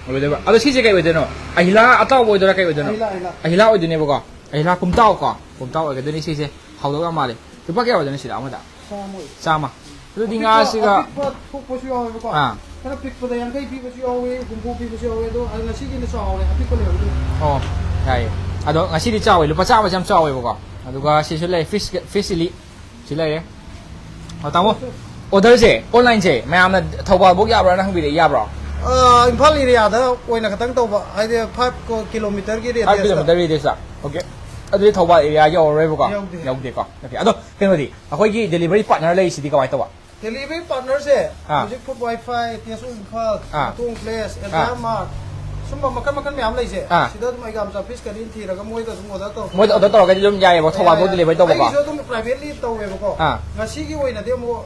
ꯑꯣꯏꯗꯣꯏꯕ꯫ ꯑꯗꯣ ꯁꯤꯁꯦ ꯀꯩ ꯑꯣꯏꯗꯣꯏꯅꯣ? ꯑꯍꯤꯂꯥ ꯑꯇꯥꯎꯕ ꯑꯣꯏꯗꯣꯏꯔꯥ, ꯀꯩ ꯑꯣꯏꯗꯣꯏꯅꯣ? ꯑꯍꯤꯂꯥ, ꯑꯍꯤꯂꯥ꯫ ꯑꯍꯤꯂꯥ ꯑꯣꯏꯗꯣꯏꯅꯦꯕꯀꯣ꯫ ꯑꯍꯤꯂꯥ ꯄꯨꯝꯇꯥꯎ ꯀꯣ꯫ ꯄꯨꯝꯇꯥꯎ ꯑꯣꯏꯒꯗꯣꯏꯅꯤ ꯁꯤꯁꯦ꯫ ꯍꯥꯎꯗꯧ ꯌꯥꯝ ꯃꯥꯜꯂꯤ꯫ ꯂꯨꯄꯥ ꯀꯌꯥ ꯑꯣꯏꯗꯣꯏꯅꯣ ꯁꯤꯗ ꯑꯃꯗ? ꯆꯥꯝꯃ ꯑꯣꯏ꯫ ꯆꯥꯝꯃ꯫ ꯑꯗꯨꯗꯤ ꯑꯄꯤꯛꯄ, ꯉꯥꯁꯤꯒ ꯑꯄꯤꯛꯄ ꯊꯣꯛꯄꯁꯨ ꯌꯥꯎꯋꯦꯕꯀꯣ꯫ ꯑꯥ꯫ ꯈꯔ ꯄꯤꯛꯄꯗ ꯌꯥꯡꯈꯩ ꯄꯤꯕꯁꯨ ꯌꯥꯎꯋꯦ, ꯍꯨꯝꯐꯨ ꯄꯤꯕꯁꯨ ꯌꯥꯎꯋꯦ, ꯑꯗꯣ ꯉꯁꯤꯒꯤꯅ ꯆꯥꯎꯔꯦ, ꯑꯄꯤꯛꯄ ꯂꯩꯍꯧꯗ꯭ꯔꯦ꯫ ꯑꯣ, ꯌꯥꯏꯌꯦ꯫ ꯑꯗꯣ ꯉꯁꯤꯗꯤ ꯆꯥꯎꯋꯦ, ꯂꯨꯄꯥ ꯆꯥꯝꯃꯁꯦ ꯌꯥꯝ ꯆꯥꯎꯋꯦꯕꯀꯣ꯫ ꯑꯗꯨꯒ ꯁꯤꯁꯨ ꯂꯩ, fish, fish chilli꯫ ꯁꯤ ꯂꯩꯔꯦ꯫ ꯑꯣ, ꯇꯥꯃꯣ, orderꯁꯦ, onlineꯁꯦ ꯃꯌꯥꯝꯅ ꯊꯧꯕꯥꯜꯐꯧ ꯌꯥꯕ꯭ꯔꯥꯅ ꯍꯪꯕꯤꯔꯛꯏ, ꯌꯥꯕ꯭ꯔꯣ? ꯑ, ꯏꯝꯐꯥꯜ areaꯗ ꯑꯣꯏꯅ ꯈꯇꯪ ꯇꯧꯕ, ꯍꯥꯏꯗꯤ five ꯀꯣ-, kilometerꯒꯤ five radiusꯇ꯫ Kilometer radiusꯇ? Okay. ꯑꯗꯨꯗꯤ ꯊꯧꯕꯥꯜ area ꯌꯧꯔꯔꯣꯏꯕꯀꯣ? ꯌꯧꯗꯦ꯫ ꯌꯧꯗꯦꯀꯣ? Okay. ꯑꯗꯣ ꯀꯩꯅꯣꯗꯤ, ꯑꯩꯈꯣꯏꯒꯤ delivery partner ꯂꯩꯔꯤꯁꯤꯗꯤ ꯀꯃꯥꯏꯅ ꯇꯧꯕ? Delivery partnerꯁꯦ ꯑꯥ꯫ ꯍꯧꯖꯤꯛ Food Wi-Fi, Taste of Imphal, ah. ꯃꯇꯣꯡ Place, ah. Entire Mart, ꯁꯨꯝꯕ ꯃꯈꯜ ꯃꯈꯜ ꯃꯌꯥꯝ ꯂꯩꯁꯦ꯫ ꯑꯥ꯫ ꯁꯤꯗ ꯑꯗꯨꯝ ꯑꯩꯒꯥꯝꯆꯥ ꯐꯤꯁ ꯀꯔꯤꯅ ꯊꯤꯔꯒ ꯃꯣꯏꯗ ꯑꯗꯨꯝ ꯑꯣꯔꯗꯔ ꯇꯧꯔꯛꯄ꯫ ꯃꯣꯏꯗ ꯑꯣꯔꯗꯔ ꯇꯧꯔꯒꯗꯤ ꯑꯗꯨꯝ ꯌꯥꯏꯑꯕ, ꯊꯧꯕꯥꯜꯐꯥꯎ ꯗꯤꯂꯤꯚꯔꯤ ꯇꯧꯕꯀꯣ꯫ ꯑꯩꯒꯤꯁꯨ ꯑꯗꯨꯝ ꯄ꯭ꯔꯥꯏꯚꯦꯠꯂꯤ ꯇꯧꯋꯦꯕꯀꯣ꯫ ꯑꯥ꯫ ꯉꯁꯤꯒꯤ ꯑꯣꯏꯅꯗꯤ ꯑꯃꯨꯛ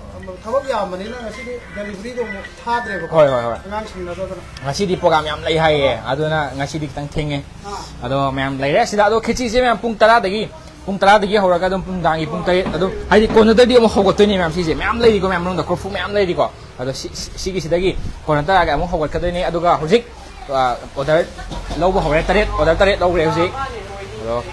ꯊꯕꯛ ꯌꯥꯝꯕꯅꯤꯅ ꯉꯁꯤꯗꯤ ꯗꯦꯂꯤꯚꯔꯤꯗꯣ ꯑꯃꯨꯛ ꯊꯥꯗ꯭ꯔꯦꯕꯀꯣ꯫ ꯍꯣꯏ, ꯍꯣꯏ, ꯍꯣꯏ꯫ ꯑꯉꯥꯡ ꯁꯪꯅꯗꯗꯅ꯫ ꯉꯁꯤꯗꯤ ꯄ꯭ꯔꯣꯒꯥꯝ ꯌꯥꯝ ꯂꯩ ꯍꯥꯏꯌꯦ, ꯑꯗꯨꯅ ꯉꯁꯤꯗꯤ ꯈꯤꯇꯪ ꯊꯦꯡꯉꯦ꯫ ꯑꯥ꯫ ꯑꯗꯣ ꯃꯌꯥꯝ ꯂꯩꯔꯦ ꯁꯤꯗ꯫ ꯑꯗꯣ ꯈꯦꯆꯤꯁꯦ ꯃꯌꯥꯝ ꯄꯨꯡ ꯇꯔꯥꯗꯒꯤ, ꯄꯨꯡ ꯇꯔꯥꯗꯒꯤ ꯍꯧꯔꯒ ꯑꯗꯨꯝ ꯄꯨꯡ ꯅꯨꯡꯗꯥꯡꯒꯤ ꯄꯨꯡ ꯇꯔꯦꯠ ꯑꯗꯨꯝ, ꯍꯥꯏꯗꯤ ꯀꯣꯟꯅꯗ꯭ꯔꯗꯤ ꯑꯃꯨꯛ ꯍꯧꯒꯠꯇꯣꯏꯅꯦ ꯃꯌꯥꯝ ꯁꯤꯁꯦ꯫ ꯃꯌꯥꯝ ꯂꯩꯔꯤꯀꯣ ꯃꯌꯥꯝ ꯃꯅꯨꯡꯗ ꯀꯣꯔꯐꯨ ꯃꯌꯥꯝ ꯂꯩꯔꯤꯀꯣ꯫ ꯑꯗꯣ ꯁꯤ-, ꯁꯤ-, ꯁꯤꯒꯤꯁꯤꯗꯒꯤ ꯀꯣꯟꯅ ꯇꯔꯥꯒ ꯑꯃꯨꯛ ꯍꯧꯒꯠꯀꯗꯣꯏꯅꯦ꯫ ꯑꯗꯨꯒ ꯍꯧꯖꯤꯛ, ꯑ, ꯑꯣꯔꯗꯔ ꯂꯧꯕ ꯍꯧꯔꯦ꯫ ꯇꯔꯦꯠ, ꯑꯣꯔꯗꯔ ꯇꯔꯦꯠ ꯂꯧꯈ꯭ꯔꯦ ꯍꯧꯖꯤꯛ꯫ ꯑꯗꯣ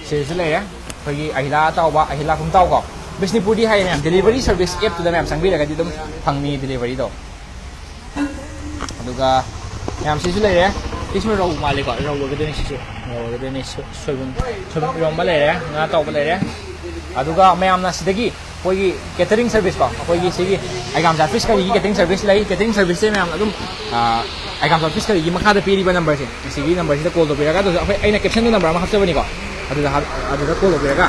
ꯁꯤꯗꯁꯨ ꯂꯩꯔꯦ ꯑꯩꯈꯣꯏꯒꯤ ꯑꯍꯤꯂꯥ ꯑꯇꯥꯎꯕ, ꯑꯍꯤꯂꯥ ꯈꯨꯝꯇꯥꯎ ꯀꯣ꯫ ꯕꯤꯁꯅꯨꯄꯨꯔꯗꯤ ꯍꯥꯏꯌꯦ ꯃꯌꯥꯝ, ꯗꯦꯂꯤꯚꯔꯤ ꯁꯔꯚꯤꯁ ꯑꯦꯞꯇꯨꯗ ꯃꯌꯥꯝ ꯆꯪꯕꯤꯔꯒꯗꯤ ꯑꯗꯨꯝ ꯐꯪꯅꯤ ꯗꯦꯂꯤꯚꯔꯤꯗꯣ꯫ ꯑꯗꯨꯒ ꯃꯌꯥꯝ ꯁꯤꯁꯨ ꯂꯩꯔꯦ꯫ ꯁꯤꯁꯨ ꯔꯧ ꯃꯥꯜꯂꯤꯀꯣ, ꯔꯧ ꯑꯣꯏꯒꯗꯣꯏꯅꯤ ꯁꯤꯁꯨ꯫ ꯔꯧ ꯑꯣꯏꯒꯗꯣꯏꯅꯤ꯫ ꯁꯣ-, ꯁꯣꯏꯕꯨꯝ, ꯁꯣꯏꯕꯨꯝ ꯏꯔꯣꯝꯕ ꯂꯩꯔꯦ, ꯉꯥ ꯑꯇꯥꯎꯕ ꯂꯩꯔꯦ꯫ ꯑꯗꯨꯒ ꯃꯌꯥꯝꯅ ꯁꯤꯗꯒꯤ ꯑꯩꯈꯣꯏꯒꯤ ꯀꯦꯇꯔꯤꯡ ꯁꯔꯚꯤꯁ ꯀꯣ, ꯑꯩꯈꯣꯏꯒꯤ ꯁꯤꯒꯤ ꯑꯩꯒꯥꯝꯆꯥ ꯐꯤꯁ ꯀꯔꯤꯒꯤ ꯀꯦꯇꯔꯤꯡ ꯁꯔꯚꯤꯁ ꯂꯩ꯫ ꯀꯦꯇꯔꯤꯡ ꯁꯔꯚꯤꯁꯁꯦ ꯃꯌꯥꯝ ꯑꯗꯨꯝ, ꯑ, ꯑꯩꯒꯥꯝꯆꯥ ꯐꯤꯁ ꯀꯔꯤꯒꯤ ꯃꯈꯥꯗ ꯄꯤꯔꯤꯕ ꯅꯝꯕꯔꯁꯦ, ꯁꯤꯒꯤ ꯅꯝꯕꯔꯁꯤꯗ ꯀꯣꯜ ꯇꯧꯕꯤꯔꯒ, ꯑꯗꯨꯁꯨ ꯑꯩꯈꯣꯏ, ꯑꯩꯅ ꯀꯦꯞꯁꯟꯗ ꯅꯝꯕꯔ ꯑꯃ ꯍꯥꯞꯆꯕꯅꯤꯀꯣ, ꯑꯗꯨꯗ ꯍꯥꯞ-, ꯑꯗꯨꯗ ꯀꯣꯜ ꯇꯧꯕꯤꯔꯒ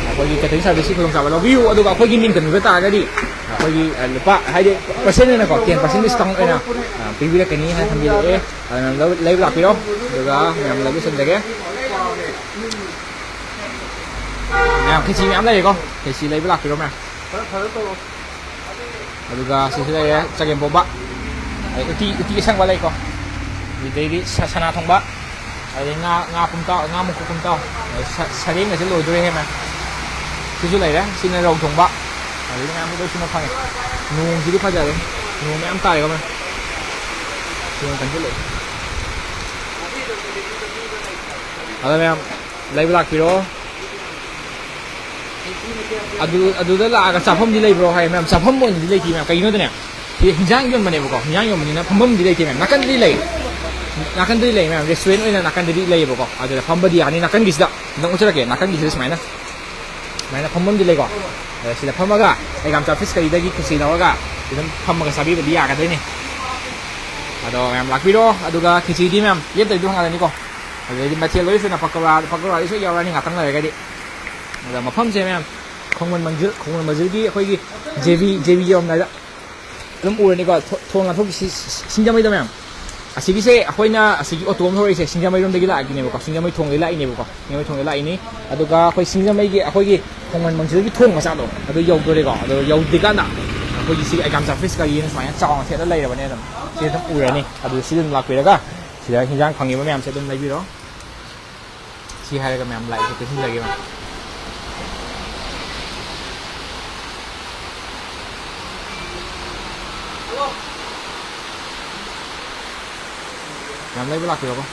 ꯑꯩꯈꯣꯏꯒꯤ ꯀꯦꯇꯔꯤꯡ ꯁꯔꯚꯤꯁꯀꯤ ꯈꯨꯗꯣꯡꯆꯥꯕ ꯂꯧꯕꯤꯌꯨ꯫ ꯑꯗꯨꯒ ꯑꯩꯈꯣꯏꯒꯤ ꯃꯤꯡ ꯀꯟꯕꯤꯕ ꯇꯥꯔꯒꯗꯤ ꯑꯩꯈꯣꯏꯒꯤ, ꯑ, ꯂꯨꯄꯥ, ꯍꯥꯏꯗꯤ ꯄꯔꯁꯦꯟ ꯑꯣꯏꯅꯀꯣ, ꯇꯦꯟ ꯄꯔꯁꯦꯟ ꯗꯤꯁꯀꯥꯎꯟ ꯑꯣꯏꯅ, ꯑ, ꯄꯤꯕꯤꯔꯛꯀꯅꯤ ꯍꯥꯏꯅ ꯊꯝꯕꯤꯔꯛꯑꯦ꯫ ꯑꯗꯨꯅ ꯂꯧ-, ꯂꯩꯕ ꯂꯥꯛꯄꯤꯔꯣ, ꯑꯗꯨꯒ ꯃꯌꯥꯝ ꯂꯧꯕ ꯂꯣꯏꯁꯤꯟꯖꯒꯦ꯫ ꯃꯌꯥꯝ ꯈꯦꯆꯤ ꯃꯌꯥꯝ ꯂꯩꯔꯦꯀꯣ, ꯈꯦꯆꯤ ꯂꯩꯕ ꯂꯥꯛꯄꯤꯔꯣ ꯃꯌꯥꯝ꯫ ꯑꯗꯨꯒ ꯁꯤꯁꯨ ꯂꯩꯔꯦ, ꯆꯒꯦꯝ ꯄꯣꯝꯕ, ꯑꯗꯩ ꯎꯇꯤ, ꯎꯇꯤ ꯑꯁꯪꯕ ꯂꯩꯀꯣ, ꯑꯗꯨꯗꯩꯗꯤ ꯁ-, ꯁꯅꯥ ꯊꯣꯡꯕ, ꯑꯗꯩ ꯉꯥ, ꯉꯥ ꯄꯨꯝꯇꯥꯎ, ꯉꯥ ꯃꯀꯨ ꯄꯨꯝꯇꯥꯎ, ꯑꯗꯩ ꯁ-, ꯁꯔꯦꯡꯒꯁꯦ ꯂꯣꯏꯗꯣꯔꯦꯍꯦ ꯃꯌꯥꯝ꯫ ꯁꯤꯁꯨ ꯂꯩꯔꯦ, ꯁꯤꯅ ꯔꯧ ꯊꯣꯡꯕ, ꯑꯗꯩꯗꯤ ꯃꯌꯥꯝ ꯂꯣꯏ ꯁꯨꯅ ꯐꯪꯉꯦ꯫ ꯅꯣꯡꯁꯤꯗꯤ ꯐꯖꯔꯦ, ꯅꯣꯡ ꯃꯌꯥꯝ ꯇꯥꯔꯦꯀꯣ ꯃꯌꯥꯝ꯫ ꯅꯣꯡ ꯀꯟꯁꯤꯜꯂꯛꯑꯦ꯫ ꯑꯗꯣ ꯃꯌꯥꯝ ꯂꯩꯕ ꯂꯥꯛꯄꯤꯔꯣ꯫ ꯑꯗꯨ, ꯑꯗꯨꯗ ꯂꯥꯛꯑꯒ ꯆꯥꯐꯝꯗꯤ ꯂꯩꯕ꯭ꯔꯣ ꯍꯥꯏ, ꯃꯌꯥꯝ ꯆꯥꯐꯝ ꯑꯣꯏꯅꯗꯤ ꯂꯩꯇꯦ ꯃꯌꯥꯝ꯫ ꯀꯩꯒꯤꯅꯣꯗꯅꯦ, ꯁꯤꯗ ꯍꯤꯟꯖꯥꯡ ꯌꯣꯟꯕꯅꯦꯕꯀꯣ, ꯍꯤꯟꯖꯥꯡ ꯌꯣꯟꯕꯅꯤꯅ ꯐꯝꯐꯝꯗꯤ ꯂꯩꯇꯦ ꯃꯌꯥꯝ꯫ ꯅꯥꯀꯟꯗꯗꯤ ꯂꯩ, ꯅꯥꯀꯟꯗꯗꯤ ꯂꯩ ꯃꯌꯥꯝ, ꯔꯦꯁꯇꯨꯔꯦꯟ ꯑꯣꯏꯅ ꯅꯥꯀꯟꯗꯗꯤ ꯂꯩꯌꯦꯕꯀꯣ꯫ ꯑꯗꯨꯗ ꯐꯝꯕꯗꯤ ꯌꯥꯅꯤ, ꯅꯥꯀꯟꯒꯤꯁꯤꯗ ꯅꯪ ꯎꯠꯆꯔꯛꯀꯦ, ꯅꯥꯀꯟꯒꯤꯁꯤꯗ ꯁꯨꯃꯥꯏꯅ, ꯁꯨꯃꯥꯏꯅ ꯐꯝꯐꯝꯗꯤ ꯂꯩꯀꯣ꯫ ꯑꯗ ꯁꯤꯗ ꯐꯝꯃꯒ ꯑꯩꯒꯥꯝꯆꯥ ꯐꯤꯁ ꯀꯔꯤꯗꯒꯤ ꯈꯦꯆꯤ ꯂꯧꯔꯒ ꯑꯗꯨꯝ ꯐꯝꯃꯒ ꯆꯥꯕꯤꯕꯗꯤ ꯌꯥꯒꯗꯣꯏꯅꯤ꯫ ꯑꯗꯣ ꯃꯌꯥꯝ ꯂꯥꯛꯄꯤꯔꯣ, ꯑꯗꯨꯒ ꯈꯦꯆꯤꯗꯤ ꯃꯌꯥꯝ ꯂꯦꯞꯇꯕꯤꯗ ꯐꯪꯉꯛꯀꯅꯤꯀꯣ꯫ ꯑꯗꯨꯗꯩꯗꯤ ꯃꯊꯦꯜ ꯂꯣꯏ ꯁꯨꯅ ꯄꯀꯧꯔꯥ, ꯄꯀꯧꯔꯥꯗꯤ ꯁꯣꯏ ꯌꯥꯎꯔꯅꯤ ꯉꯥꯛꯇꯪ ꯂꯩꯔꯒꯗꯤ꯫ ꯑꯗ ꯃꯐꯝꯁꯦ ꯃꯌꯥꯝ ꯈꯣꯡꯃꯟ ꯃꯟꯖꯤꯜ, ꯈꯣꯡꯃꯟ ꯃꯟꯖꯤꯜꯒꯤ ꯑꯩꯈꯣꯏꯒꯤ ꯖꯦ ꯕꯤ, ꯖꯦ ꯕꯤ ꯌꯧꯔꯝꯗꯥꯏꯗ ꯑꯗꯨꯝ ꯎꯔꯅꯤꯀꯣ, ꯊꯣ-, ꯊꯣꯡ ꯂꯥꯟꯊꯣꯛ ꯁꯤ-, ꯁꯤ-, ꯁꯤꯡꯖꯃꯩꯗ ꯃꯌꯥꯝ꯫ ꯑꯁꯤꯒꯤꯁꯦ ꯑꯩꯈꯣꯏꯅ ꯑꯁꯤꯒꯤ ꯑꯣꯇꯣ ꯑꯃ ꯊꯧꯔꯛꯏꯁꯦ ꯁꯤꯡꯖꯃꯩꯔꯣꯝꯗꯒꯤ ꯂꯥꯛꯏꯅꯦꯕꯀꯣ, ꯁꯤꯡꯖꯃꯩ ꯊꯣꯡꯗꯒꯤ ꯂꯥꯛꯏꯅꯦꯕꯀꯣ, ꯁꯤꯡꯖꯃꯩ ꯊꯣꯡꯗꯒꯤ ꯂꯥꯛꯏꯅꯤ꯫ ꯑꯗꯨꯒ ꯑꯩꯈꯣꯏ ꯁꯤꯡꯖꯃꯩꯒꯤ ꯑꯩꯈꯣꯏꯒꯤ ꯈꯣꯡꯃꯟ ꯃꯪꯖꯤꯜꯒꯤ ꯊꯣꯡ ꯃꯆꯥꯗꯣ ꯑꯗꯨ ꯌꯧꯗꯣꯔꯦꯀꯣ꯫ ꯑꯗꯣ ꯌꯧꯗ꯭ꯔꯤꯀꯥꯟꯗ ꯑꯩꯈꯣꯏꯒꯤ ꯁꯤꯒꯤ ꯑꯦꯀꯥꯝ ꯆꯥꯐꯤꯁ ꯀꯔꯤꯅ ꯁꯨꯃꯥꯏꯅ ꯆꯥꯎꯅ ꯊꯦꯠꯂ ꯂꯩꯔꯕꯅꯦ꯫ ꯑꯗꯨꯝ ꯁꯤ ꯑꯗꯨꯝ ꯎꯔꯅꯤ꯫ ꯑꯗꯨ ꯁꯤꯗ ꯑꯗꯨꯝ ꯂꯥꯛꯄꯤꯔꯒ ꯁꯤꯗ ꯍꯤꯟꯖꯥꯡ ꯐꯪꯉꯤꯕ ꯃꯌꯥꯝꯁꯦ ꯑꯗꯨꯝ ꯂꯩꯕꯤꯔꯣ꯫ ꯁꯤ ꯍꯥꯏꯔꯒ ꯃꯌꯥꯝ ꯂꯥꯏꯛꯁꯦ ꯄꯤꯁꯤꯟꯖꯒꯦ ꯃꯌꯥꯝ꯫ ꯃꯌꯥꯝ ꯂꯩꯕ ꯂꯥꯛꯄꯤꯔꯣꯀꯣ꯫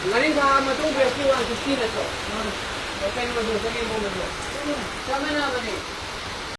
ꯉꯥꯔꯤꯡꯈꯥ ꯃꯇꯨꯡ ꯕ꯭ꯔꯦꯛꯀꯤ ꯋꯥꯟ ꯐꯤꯐꯇꯤ ꯅꯠꯇ꯭ꯔꯣ? ꯀꯩꯅꯣꯗꯣ, ꯆꯒꯦꯝꯄꯣꯝꯕꯗꯣ? ꯆꯞ ꯃꯥꯟꯅꯕꯅꯦ꯫